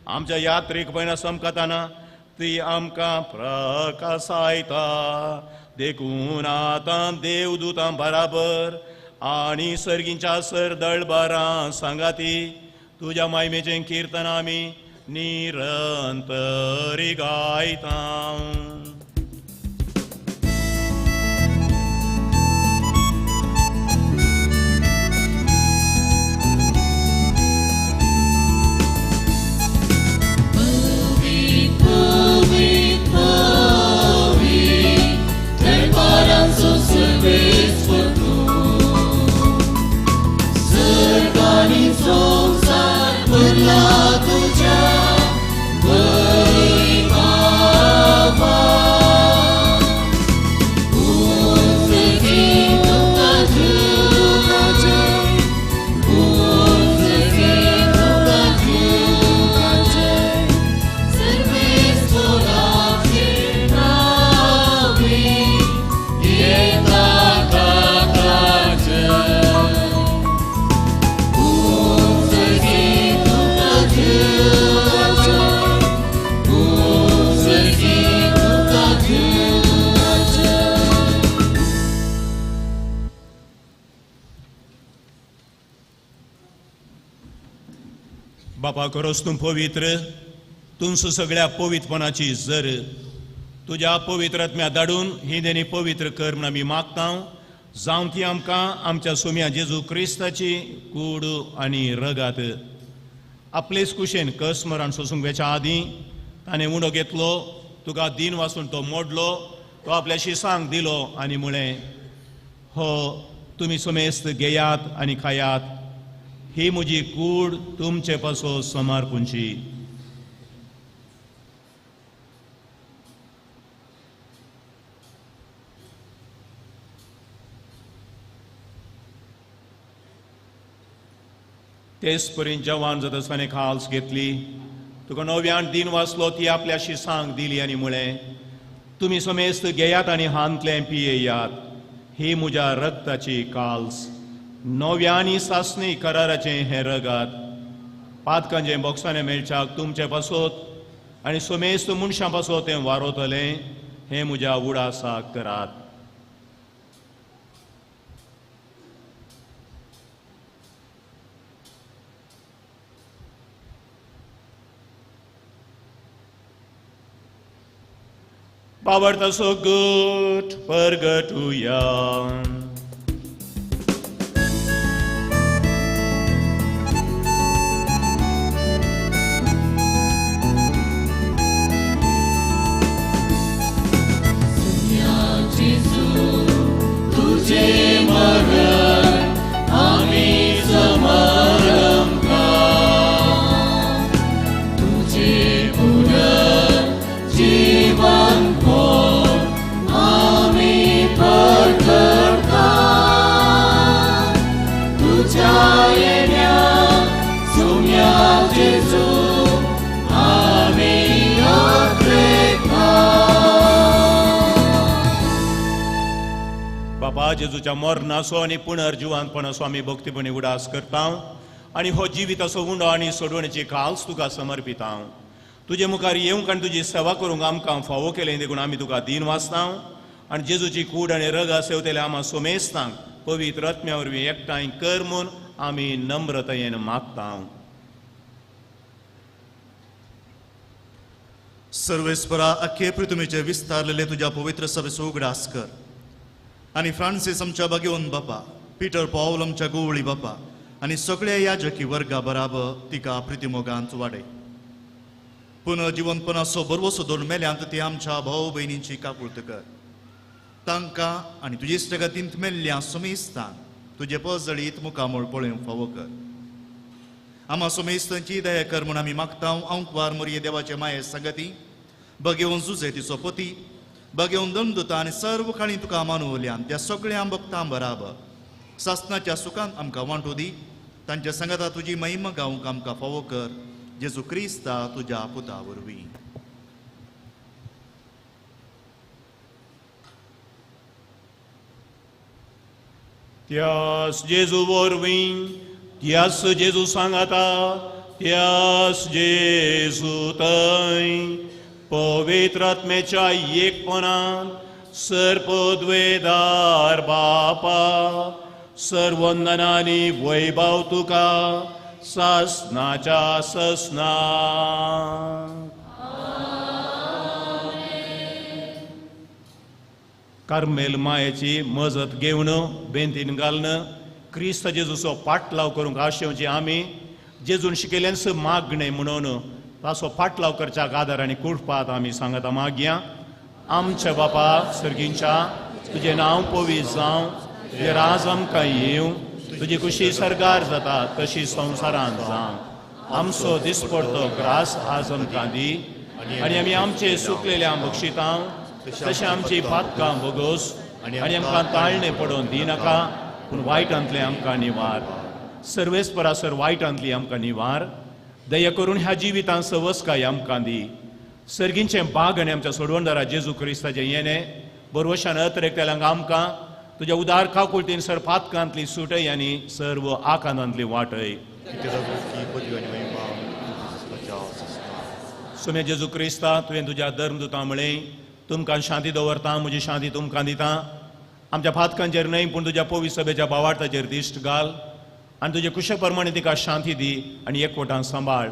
Speaker 2: आमच्या यात्रीक पयना समकताना ती आमकां प्रकासायता. देखून आतां देवदूतां बराबर आनी सर्गींच्या सरदळबारां सांगाती तुज्या मायमेचें किर्तन आमी निरंतरी गायता. बापा खरोच तूं पवित्र, तुमचो सगळ्या पवित्रपणाची जर तुज्या पवित्र आत्म्या धाडून ही देणी पवित्र कर म्हूण आमी मागता. जावं ती आमकां आमच्या सोम्या जेजू क्रिस्ताची कूड आनी रगात. आपलेच कुशेन कस मरण सोसूंक वेच्या आदीं ताणें उंडो घेतलो, तुका दिन वासून तो मोडलो, तो आपल्या शिसांक दिलो आनी म्हळें, हो तुमी समेस्त घेयात आनी खायात, ही म्हजी कूड तुमचे पासो समर्पूंची. तेच परी जवान जाता आसतना खाल्स घेतली, तुका नव्यान दिन वाचलो, ती आपल्या शिसांक दिली आनी म्हळें, तुमी समेस्त घेयात आनी हांतलें पियेयात, ही म्हज्या रक्ताची काल्स, नव्या आनी सासणी कराराचें हें रगात. पातकांचें बोक्साणें मेळच्याक तुमचे पासत आनी समेस्त मनशां पासत तें वारोतलें, हें म्हज्या उडासाक करात. बाबर्ताचो गट परगटुया. बाबा जेजूच्या मरणाचो आनी पुनर्जिवंतपणाचो आमी भक्तीपणी उडास करता आनी हो जिविताचो उंडो आनी सोडवणेची काल्स तुका समर्पिता. तुजे मुखार येवंक आनी तुजी सेवा करूंक आमकां फावो केलें देखून आमी तुका दीन वाचता आनी जेजूची कूड आनी रगा सेवतले आमा सोमेस्तांक पवित्र आत्म्या वरवीं एकठांय कर म्हूण आमी नम्रतायेन मागता.
Speaker 9: सर्वेस्परा अख्खे पृथ्वीचे विस्तारलेले तुज्या पवित्र सभेचो उगडास कर आनी फ्रांसीस आमच्या बागेवन बापा, पिटर पावल आमच्या गोवळी बापा आनी सगळ्या याजकी वर्गा बराबर तिका प्रितिमोगांत वाडय. पुनर्जिवंतपणाचो बरवसो धरून मेल्यांत ती आमच्या भाव भयणींची काकुळत कर. तांकां आनी तुजे इश्टागतींत मेल्ल्या सोमेस्तांक तुजे पजळीत मुखामळ पळोवंक फावो कर. आमा सोमेस्तांची दया कर म्हूण आमी मागता. आंकवार मोरये देवाचे माये सांगती बगेवन जुजे तिचो पती बगेवन दंदुता आनी सर्व काळी तुका मानवल्यान त्या सगळ्या भक्तां बराबर सासनाच्या सुखांत आमकां वांटू दी. तांच्या सांगाता तुजी महिमा गावंक आमकां फावो कर. जेजू क्रिस्ता तुज्या पुता वरवीं.
Speaker 2: त्यास जेजू वरवीं, त्यास जेजू सांगाता, त्यास जेजू थंय पवित्र आत्म्याच्या एकपणान सर्पद्वेदार बापा सर्वंदनानी वैभव तुका सासनाच्या ससना. कार्मेल मायेची मजत घेवन बेंतीन घालून क्रिस्त जेजूचो पाटलाव करूंक आशेवची आमी जेजून शिकयल्यांच मागणें म्हणून ताचो पाटलाव करच्या आदार आनी कुडपात आमी सांगता मागया. आमच्या बापा सर्गींच्या, तुजें नांव पवित्र जावं, तुजें राज आमकां येवं, तुजी खुशी सरगार जाता तशी संवसारांत जावं. आमचो दिसपडतो ग्रास आज आमकां दी आनी आमी आमचे सुकलेल्या बक्षितां तशें आमची पातकां भोगोस आनी आमकां ताळणें पडोवन दिनाका, पूण वायटांतलें आमकां निवार. सर्वेस्परासर वायटांतली आमकां निवार. दया करून ह्या जिवितांत सवसकाय आमकां दी. सर्गींचें बाग आनी आमच्या सोडवणदारा जेजू क्रिस्ताचें येणें बरवशान अतरेकतल्यांक आमकां तुज्या उदार काकुळतीन सर पातकांतली सुटय आनी सर्व आकांतांतली वाटय. सुमे जेजू क्रिस्ता, तुवें तुज्या धर्मदुतां म्हळें, तुमकां शांती दवरता, म्हजी शांती तुमकां दिता. आमच्या पातकांचेर न्हय पूण तुज्या पवित्र सभेच्या बावार्थाचेर दिश्ट घाल. आनी तुजे कुशे प्रमाणे तिका शांती दी आनी एकवटान सांबाळ.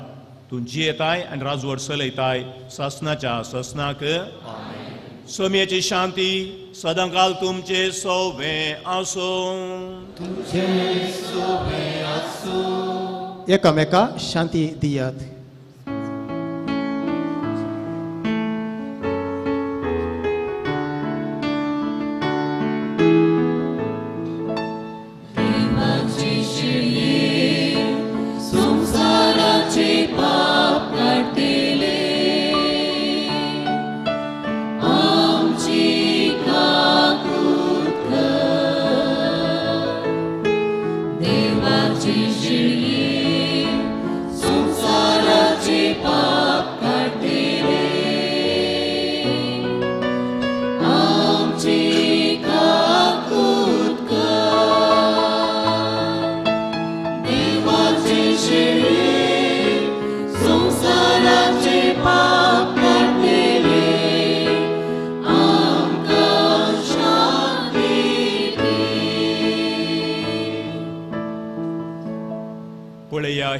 Speaker 2: तूं जियेताय आनी राजवट चलयताय सासनाच्या सासनाक. सोमयेची शांती सदांकाल तुमचे सोवे आसूं.
Speaker 10: तुमचे सोवे आसूं. एकामेका शांती दियात.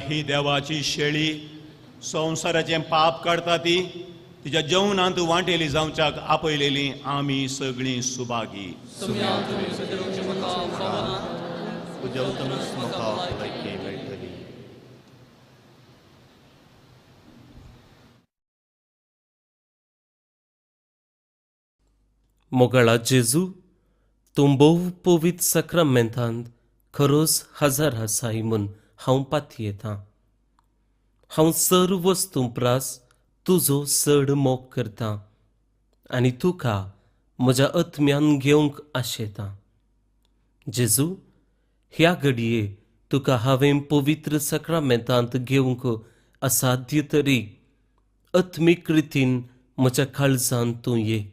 Speaker 2: ही देवाची शेळी संवसाराचें पाप काडटा ती तिच्या जेवणांत वांटेली जावच्याक आपयलेली आमी सगळीं सुभागी.
Speaker 11: मोगाळा जेजू, तूं भोव पवित्र साक्रामेंतांत खरोच हजार आसाय म्हूण हांव पातयेतां. हांव सर्व वस्तूं प्रास तुजो चड मोग करतां आनी तुका म्हज्या आत्म्यान घेवंक आशेतां. जेजू, ह्या घडये तुका हांवें पवित्र साक्रामेंतांत घेवंक असाध्य तरी आत्मीक रितीन म्हज्या काळजांत तूं ये.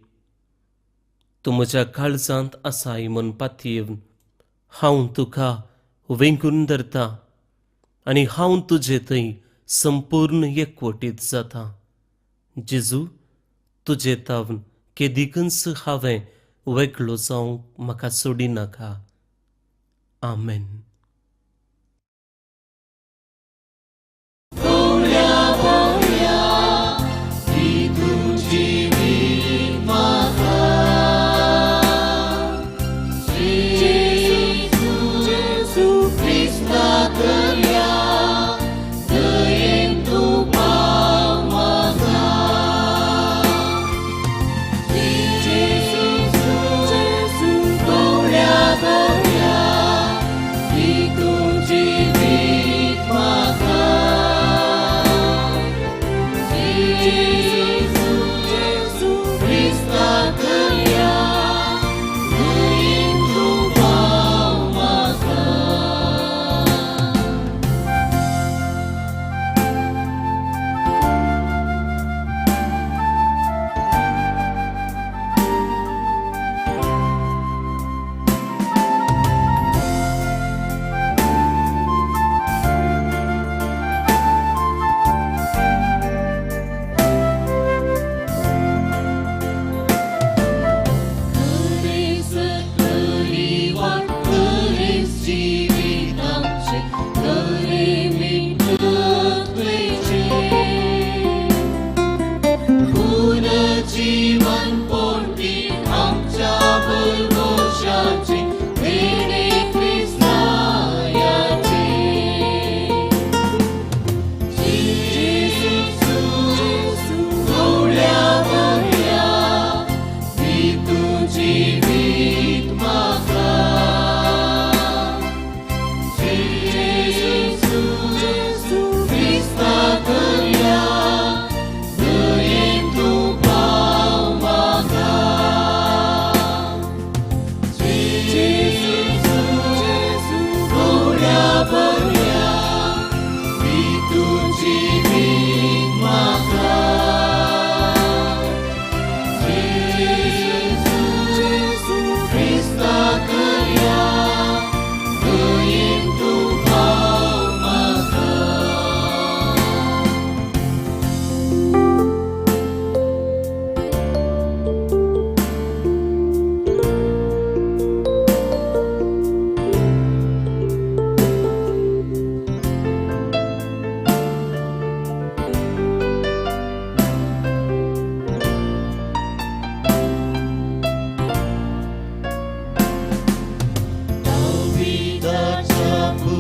Speaker 11: तूं म्हज्या काळजांत आसाय म्हूण पातयेवन हांव तुका वेंगून धरतां आनी हांव तुजे थंय संपूर्ण एकवटीत जाता. जेजू, तुजे तावन केदिकूच हांवें वेगळो जावंक म्हाका सोडिनाका. आमेन.
Speaker 3: Jesu,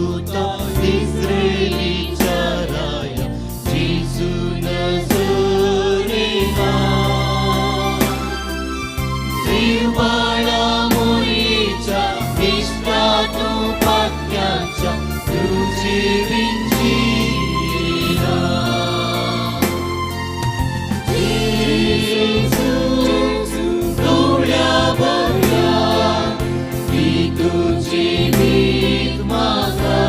Speaker 12: पुता इस्रायलीच्या राया जेजू नजरेता देवाळा मोरीच्या इश्टा तूं पाक्याच्या तुजी विंजीना जेजू दोळ्या बऱ्या ती तुजी भीत म्हाका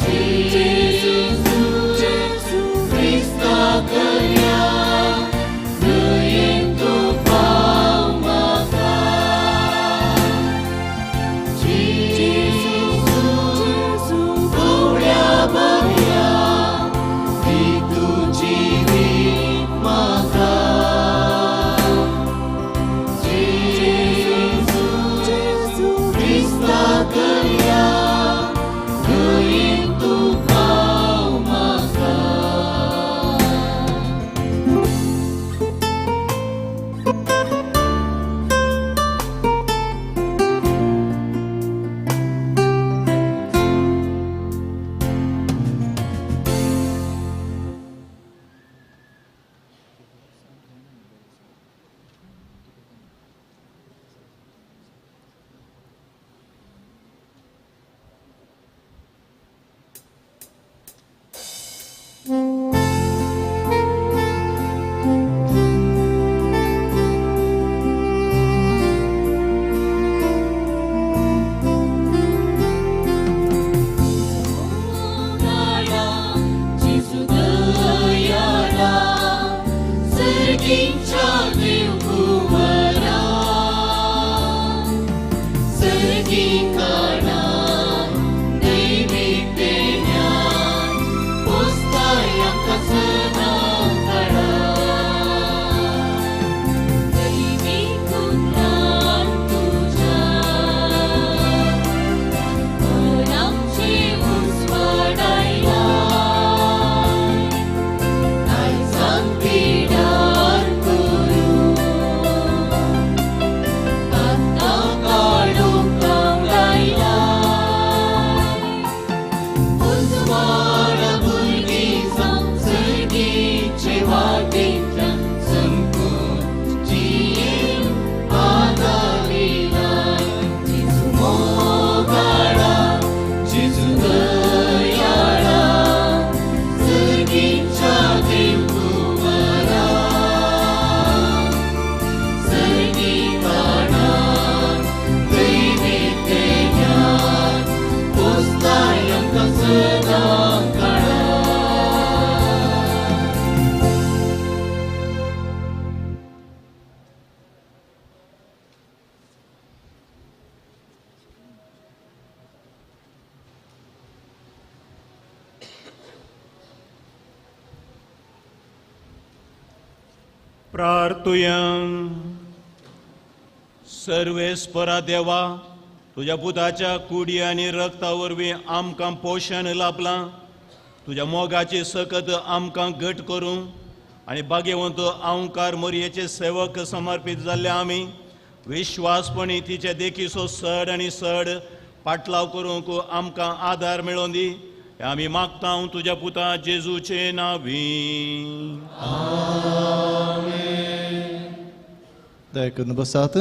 Speaker 12: जेजू क्रिस्ता करया न्हंयेन तूं पाव म्हाका जेजू दोळ्या बऱ्या ती तुजी भीत म्हाका जेजू क्रिस्ता करया न्हंयेन तूं पाव म्हाका. जेजू दयाळा सर्गीच्या देवकुंवरा सर्गी काळान दैवीक देण्यान पोसताय आमकां सदां काळान दैवीक उतरान तुज्या आमचे उजवाडायला आयजान पिडार करूं आतां काडूंक पावलायला उजवाड भुरगीं जावं सर्गीचे वाटेंतल्यान संकून जियेवंक आदारिलाय जेजू मोगाळा जेजू दयाळा सर्गीच्या देवकुंवरा सर्गी काळान दैवीक देण्यान पोसताय आमकां सदां काळान.
Speaker 2: प्रार्थुया. सर्वेस्परा देवा, तुज्या पुताच्या कुडी आनी रक्ता वरवीं आमकां पोशण लाभलां. तुज्या मोगाची सकत आमकां घट करूं आनी भाग्यवंत आंवकार मोरयेचे सेवक समर्पीत जाल्ले आमी विश्वासपणी तिचे देखीचो सड आनी सड पाटलाव करूंक आमकां आदार मेळोवन दी. आमी मागता तुज्या पुता जेजूचे नांवी.
Speaker 13: दया करून बसात.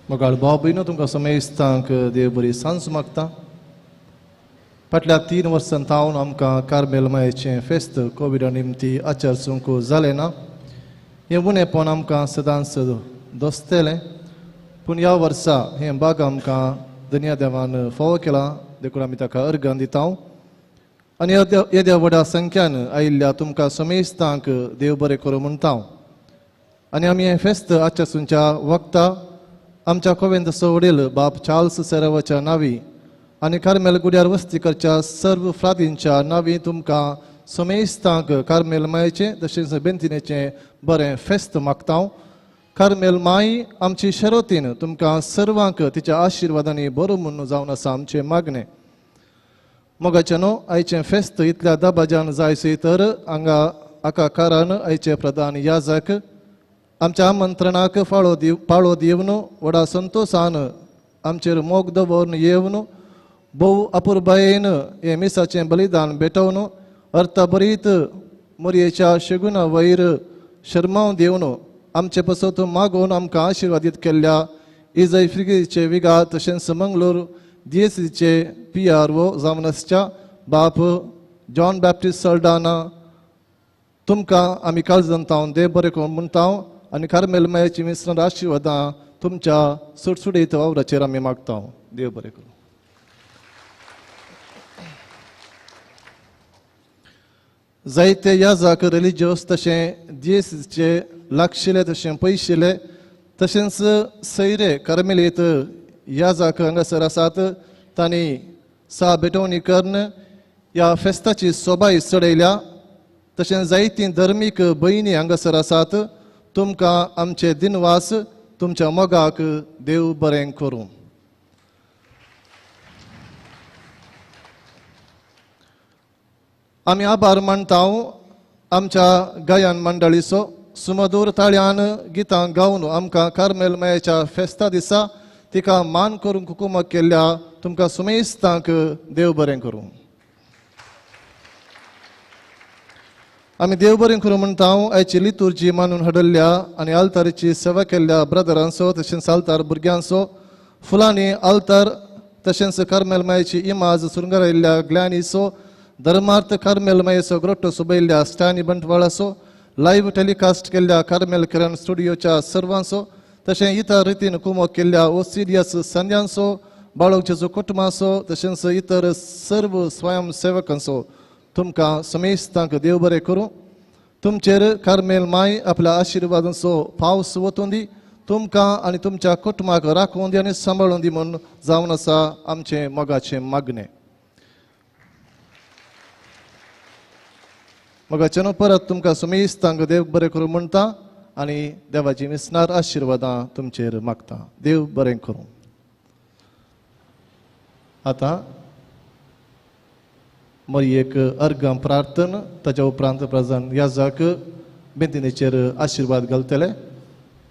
Speaker 13: मोगाळ भाव भयणो, तुमकां समेस्तांक देव बरी सांज मागता. फाटल्या 3 वर्सां थावन आमकां कार्मेल मायेचें फेस्त कोविडा निमती आचरसूंक जालें ना. हें उणेपण आमकां सदांच दोसतलें, पूण ह्या वर्सा हें बाग आमकां दनया देवान फावो केलां, देखून आमी ताका अर्गां दिता. आनी येद्या व्हडा संख्यान आयिल्ल्या तुमकां समेस्तांक देव बरें करूं म्हणटा. आनी आमी हें फेस्त आचरसूंच्या वखता आमच्या कोवेंतचो वडील बाप चार्ल्स सेरावाच्या नांवी आनी कार्मेल गुड्यार वस्ती करच्या सर्व फ्रादींच्या नांवी तुमकां समेस्तांक कार्मेल मायेचें तशेंच बेंतिनेचें बरें फेस्त मागता. कार्मेल माई आमची शरोतीन तुमकां सर्वांक तिच्या आशिर्वादांनी बरो म्हूण जावन आसा आमचें मागणें. मोगाचें न्हू आयचें फेस्त इतल्या दबाज्यान जायसय तर हांगा आका कारान आयचे प्रधान याजक आमच्या आमंत्रणाक पाळो दिवन व्हडा संतोशान आमचेर मोग दवरून येवन भोव अपुरबायेन हें मिसाचें बलिदान भेटोवन अर्थभरीत मोरयेच्या शेगुना वयर शर्माव दिवन आमचे पसत मागोवन आमकां आशिर्वादीत केल्ल्या इजय फ्रिगेचे विगा तशेंच मंगलोर डीएसीचे PRO जावन आसच्या बाप जॉन बॅप्टिस्ट सल्डाना तुमकां आमी काळजान तावन देव बरें करूं म्हणटा आनी कार्मेल मायेची मिश्रण आशिर्वादां तुमच्या सुटसुटीत वावराचेर आमी मागता. देव बरें करूं. जायते याजाक रिलिजियस तशें डीएसीचे लागशिले तशें पयशिले तशेंच सैरे कार्मेलीत याजाक हांगासर आसात तांणी सा भेटवणी करून ह्या फेस्ताची सोबाय चडयल्या. तशेंच जायतीं धर्मीक भयणी हांगासर आसात. तुमकां आमचे दिनवास, तुमच्या मोगाक देव बरें करूं. आमी आभार मानता आमच्या गायन मंडळीचो. सुमधूर ताळ्यान गितां गावन आमकां कार्मेल मायेच्या फेस्ता दिसा तिका मान करूंक कुमक केल्ल्या तुमकां सुमेस्तांक देव बरें करूं. आमी देव बरें करूं म्हणटा आयची लितुर्जी मानून हाडल्या आनी आल्तारीची सेवा केल्ल्या ब्रदरांचो तशेंच आल्तार भुरग्यांचो, फुलांनी आल्तार तशेंच कार्मेल मायेची इमाज सुरंगारायल्ल्या ग्लॅनीचो, धर्मार्थ कार्मेल मायेचो ग्रोटो सोबयल्ल्या स्टॅनी बंटवाळाचो, लायव्ह टेलिकास्ट केल्ल्या कार्मेल किरण स्टुडियोच्या सर्वांचो तशें इतर रितीन कुमक केल्ल्या ओसिडियस संद्यांचो, बाळोवचेचो कुटुंबाचो तशेंच इतर सर्व स्वयंसेवकांचो तुमकां समेस्तांक देव बरें करूं. तुमचेर कार्मेल माय आपल्या आशिर्वादांचो पावस वतूं दी, तुमकां आनी तुमच्या कुटुंबाक राखूं दी आनी सांबाळूं दी म्हूण जावन आसा आमचें मोगाचें मागणें. मोगाचें परत तुमकां समेस्तांक देव बरें करूं म्हणटा आनी देवाची मिसनार आशिर्वादां तुमचेर मागता. देव बरें करूं. आतां मरी एक अर्गां प्रार्थना, ताच्या उपरांत प्रधान याजाक बेंतिनेचेर आशिर्वाद घालतले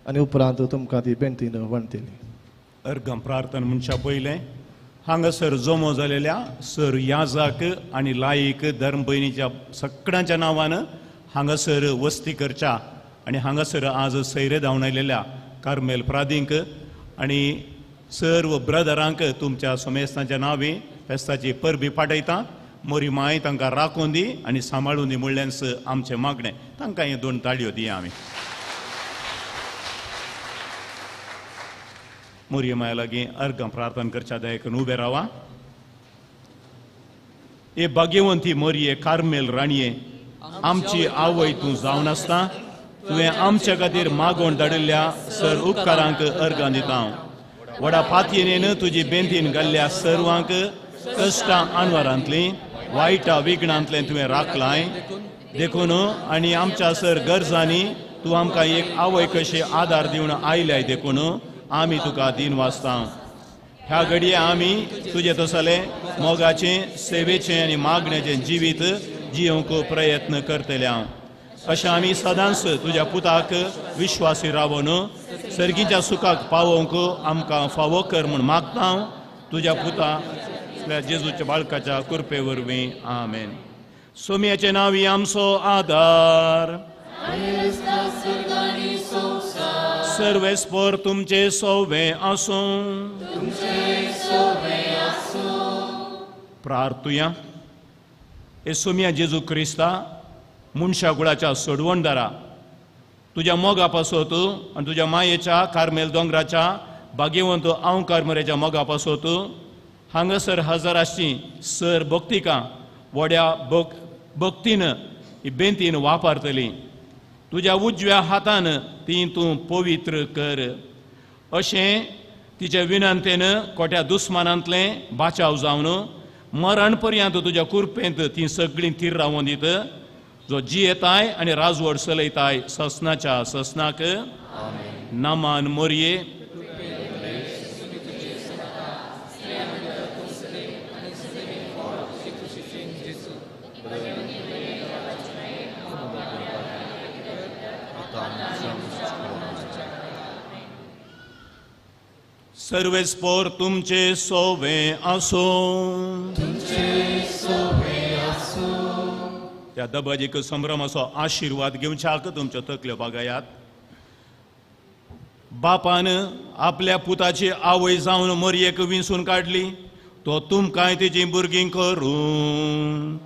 Speaker 13: आनी उपरांत तुमकां ती बेंतीन वणटली.
Speaker 2: अर्गां प्रार्थना म्हणच्या पयलें हांगासर जमो जालेल्या सर याजाक आनी लायक धर्म भयणीच्या सगळ्यांच्या नांवान हांगासर वस्ती करच्या आनी हांगासर आज सैरे धांवन आयलेल्या कार्मेल प्रादींक आनी सर्व ब्रदरांक तुमच्या समेस्तांच्या नांवी फेस्ताची परबी पाठयता. मोरी माय तांकां राखून दी आनी सांबाळून दी म्हणल्यान आमचें मागणें. तांकां हे दोन ताळयो दिया आमी. मोरी माया लागीं अर्गां प्रार्थना करच्या दायकून उबे रावा. ए भाग्यवंती मोरये कार्मेल राणये, आमची आवय तूं जावन आसता, तुवें आमच्या खातीर मागोवन धाडिल्ल्या सर उपकारांक अर्गां दिता. व्हडा पातयेन तुजी बेंतीन घाल्ल्या सर्वांक कश्टां आनवारांतलीं वायटा विघ्नांतलें तुवें राखलाय देखून आनी आमच्या सर गरजांनी तूं आमकां एक आवय कशी आदार दिवन आयल्याय देखून आमी तुका दीन वाचता. ह्या घडये आमी तुजे तसले मोगाचें सेवेचें आनी मागण्याचें जिवीत जियोवंक प्रयत्न करतले हांव. अशें आमी सदांच तुज्या पुताक विश्वासी रावन सर्गीच्या सुखाक पावोवंक आमकां फावो कर म्हूण मागता हांव तुज्या पुता जेजूच्या बाळकाच्या कृपे वरवीं. आमेन. सोम्याचें नांव ही आमचो आदार, सर्वेस्पर तुमचे सोवे आसूं. प्रार्थुया. हे सोम्या जेजू क्रिस्ता मनशा कुळाच्या सोडवणदारा, तुज्या मोगा पासत आनी तुज्या मायेच्या कार्मेल दोंगराच्या भाग्यवंत अंवकार मरेच्या मोगा पासत हांगासर हजाराची सर भक्तिकां व्हड्या भक्तीन बेंतीन वापरतली. तुज्या उजव्या हातान ती तूं पवित्र कर. अशें तिच्या विनंतेन कोट्या दुस्मानांतलें बाचाव जावन मरण पर्यंत तुज्या कुरपेंत ती सगळीं थीर रावोन दित, जो जियेताय आनी राजवड चलयताय ससनाच्या ससनाक नामान मोरये. सर्वेस्पोर तुमचे सोवे आसूं. त्या दबाजीक संभ्रमाचो आशिर्वाद घेवच्याक तुमच्यो तकल्यो बागायात. बापान आपल्या पुताची आवय जावन मोरयेक विंचून काडली, तो तुमकांय तेजी भुरगीं करूं.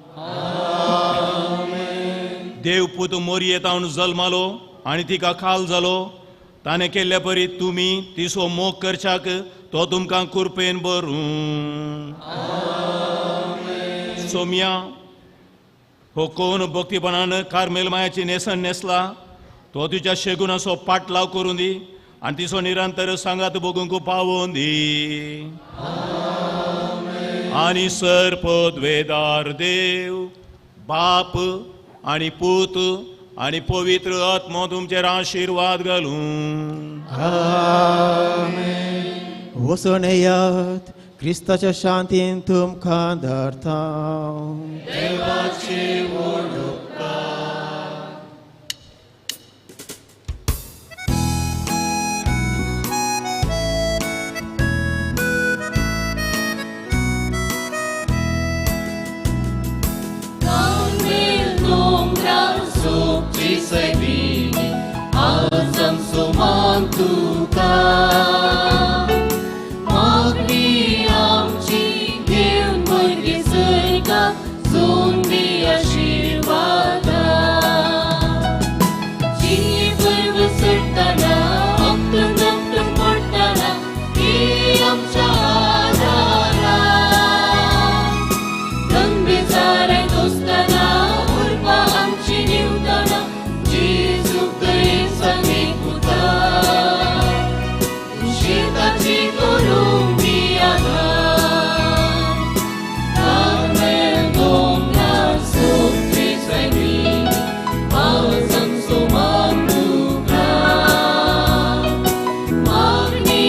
Speaker 2: देव पूत मोरयेतावन जल्मालो आनी तिका खाल जालो. ताणें केल्ल्या परी तुमी तिचो मोग करच्याक तो तुमकां कुरपेन भरूं. सोम्या, हो कोण भक्तीपणान कार्मेल मायाची न्हेसण न्हेसला, तो तुज्या शेगुणाचो पाटलाव करूं दी आनी तिचो निरंतर सांगात भोगूंक पावोवन दी. आनी सर पदवेदार देव बाप आनी पूत आनी पवित्र आत्मो तुमचेर आशिर्वाद घालूं.
Speaker 10: आमेन. वचून येयात, क्रिस्ताच्या शांतीन तुमकां धाडटा.
Speaker 12: देवाचे व्हड उपकार. सोबची सैबिनी आज आमचो मान तुका, मागणी आमची घेवन भुरगीं सर्गाक जोडली आशिर्वादा. जिणी पर्व चडटना आपटून आपटून पडटना ती आमच्या आदारा, गंभीर दोस्ताना उर्बा आमची निवतना जेजू दयेसांनी पुता, शिताची करूंक दी आदार. कार्मेल दोंगरार सोबची सैबिनी आज आमचो मान तुका, मागणी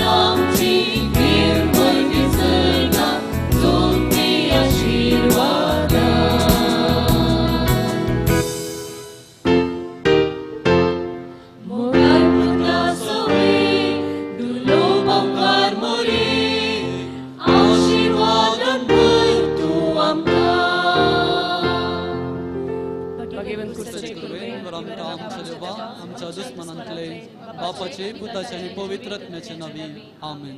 Speaker 12: आमची घेवन भुरगीं सर्गाक जोडली आशिर्वादा. मोगाळ पुता सोवे दुलोबकार मोरे, आशिर्वादान भर तूं आमकां.
Speaker 6: भगवंत क्रिस्ताचे कृपेन वर आमकां आमच्या देवा आमच्या दुस्मनांतले बापाचे पुताचे आनी पवित्र आत्म्याचे नांवी आमेन.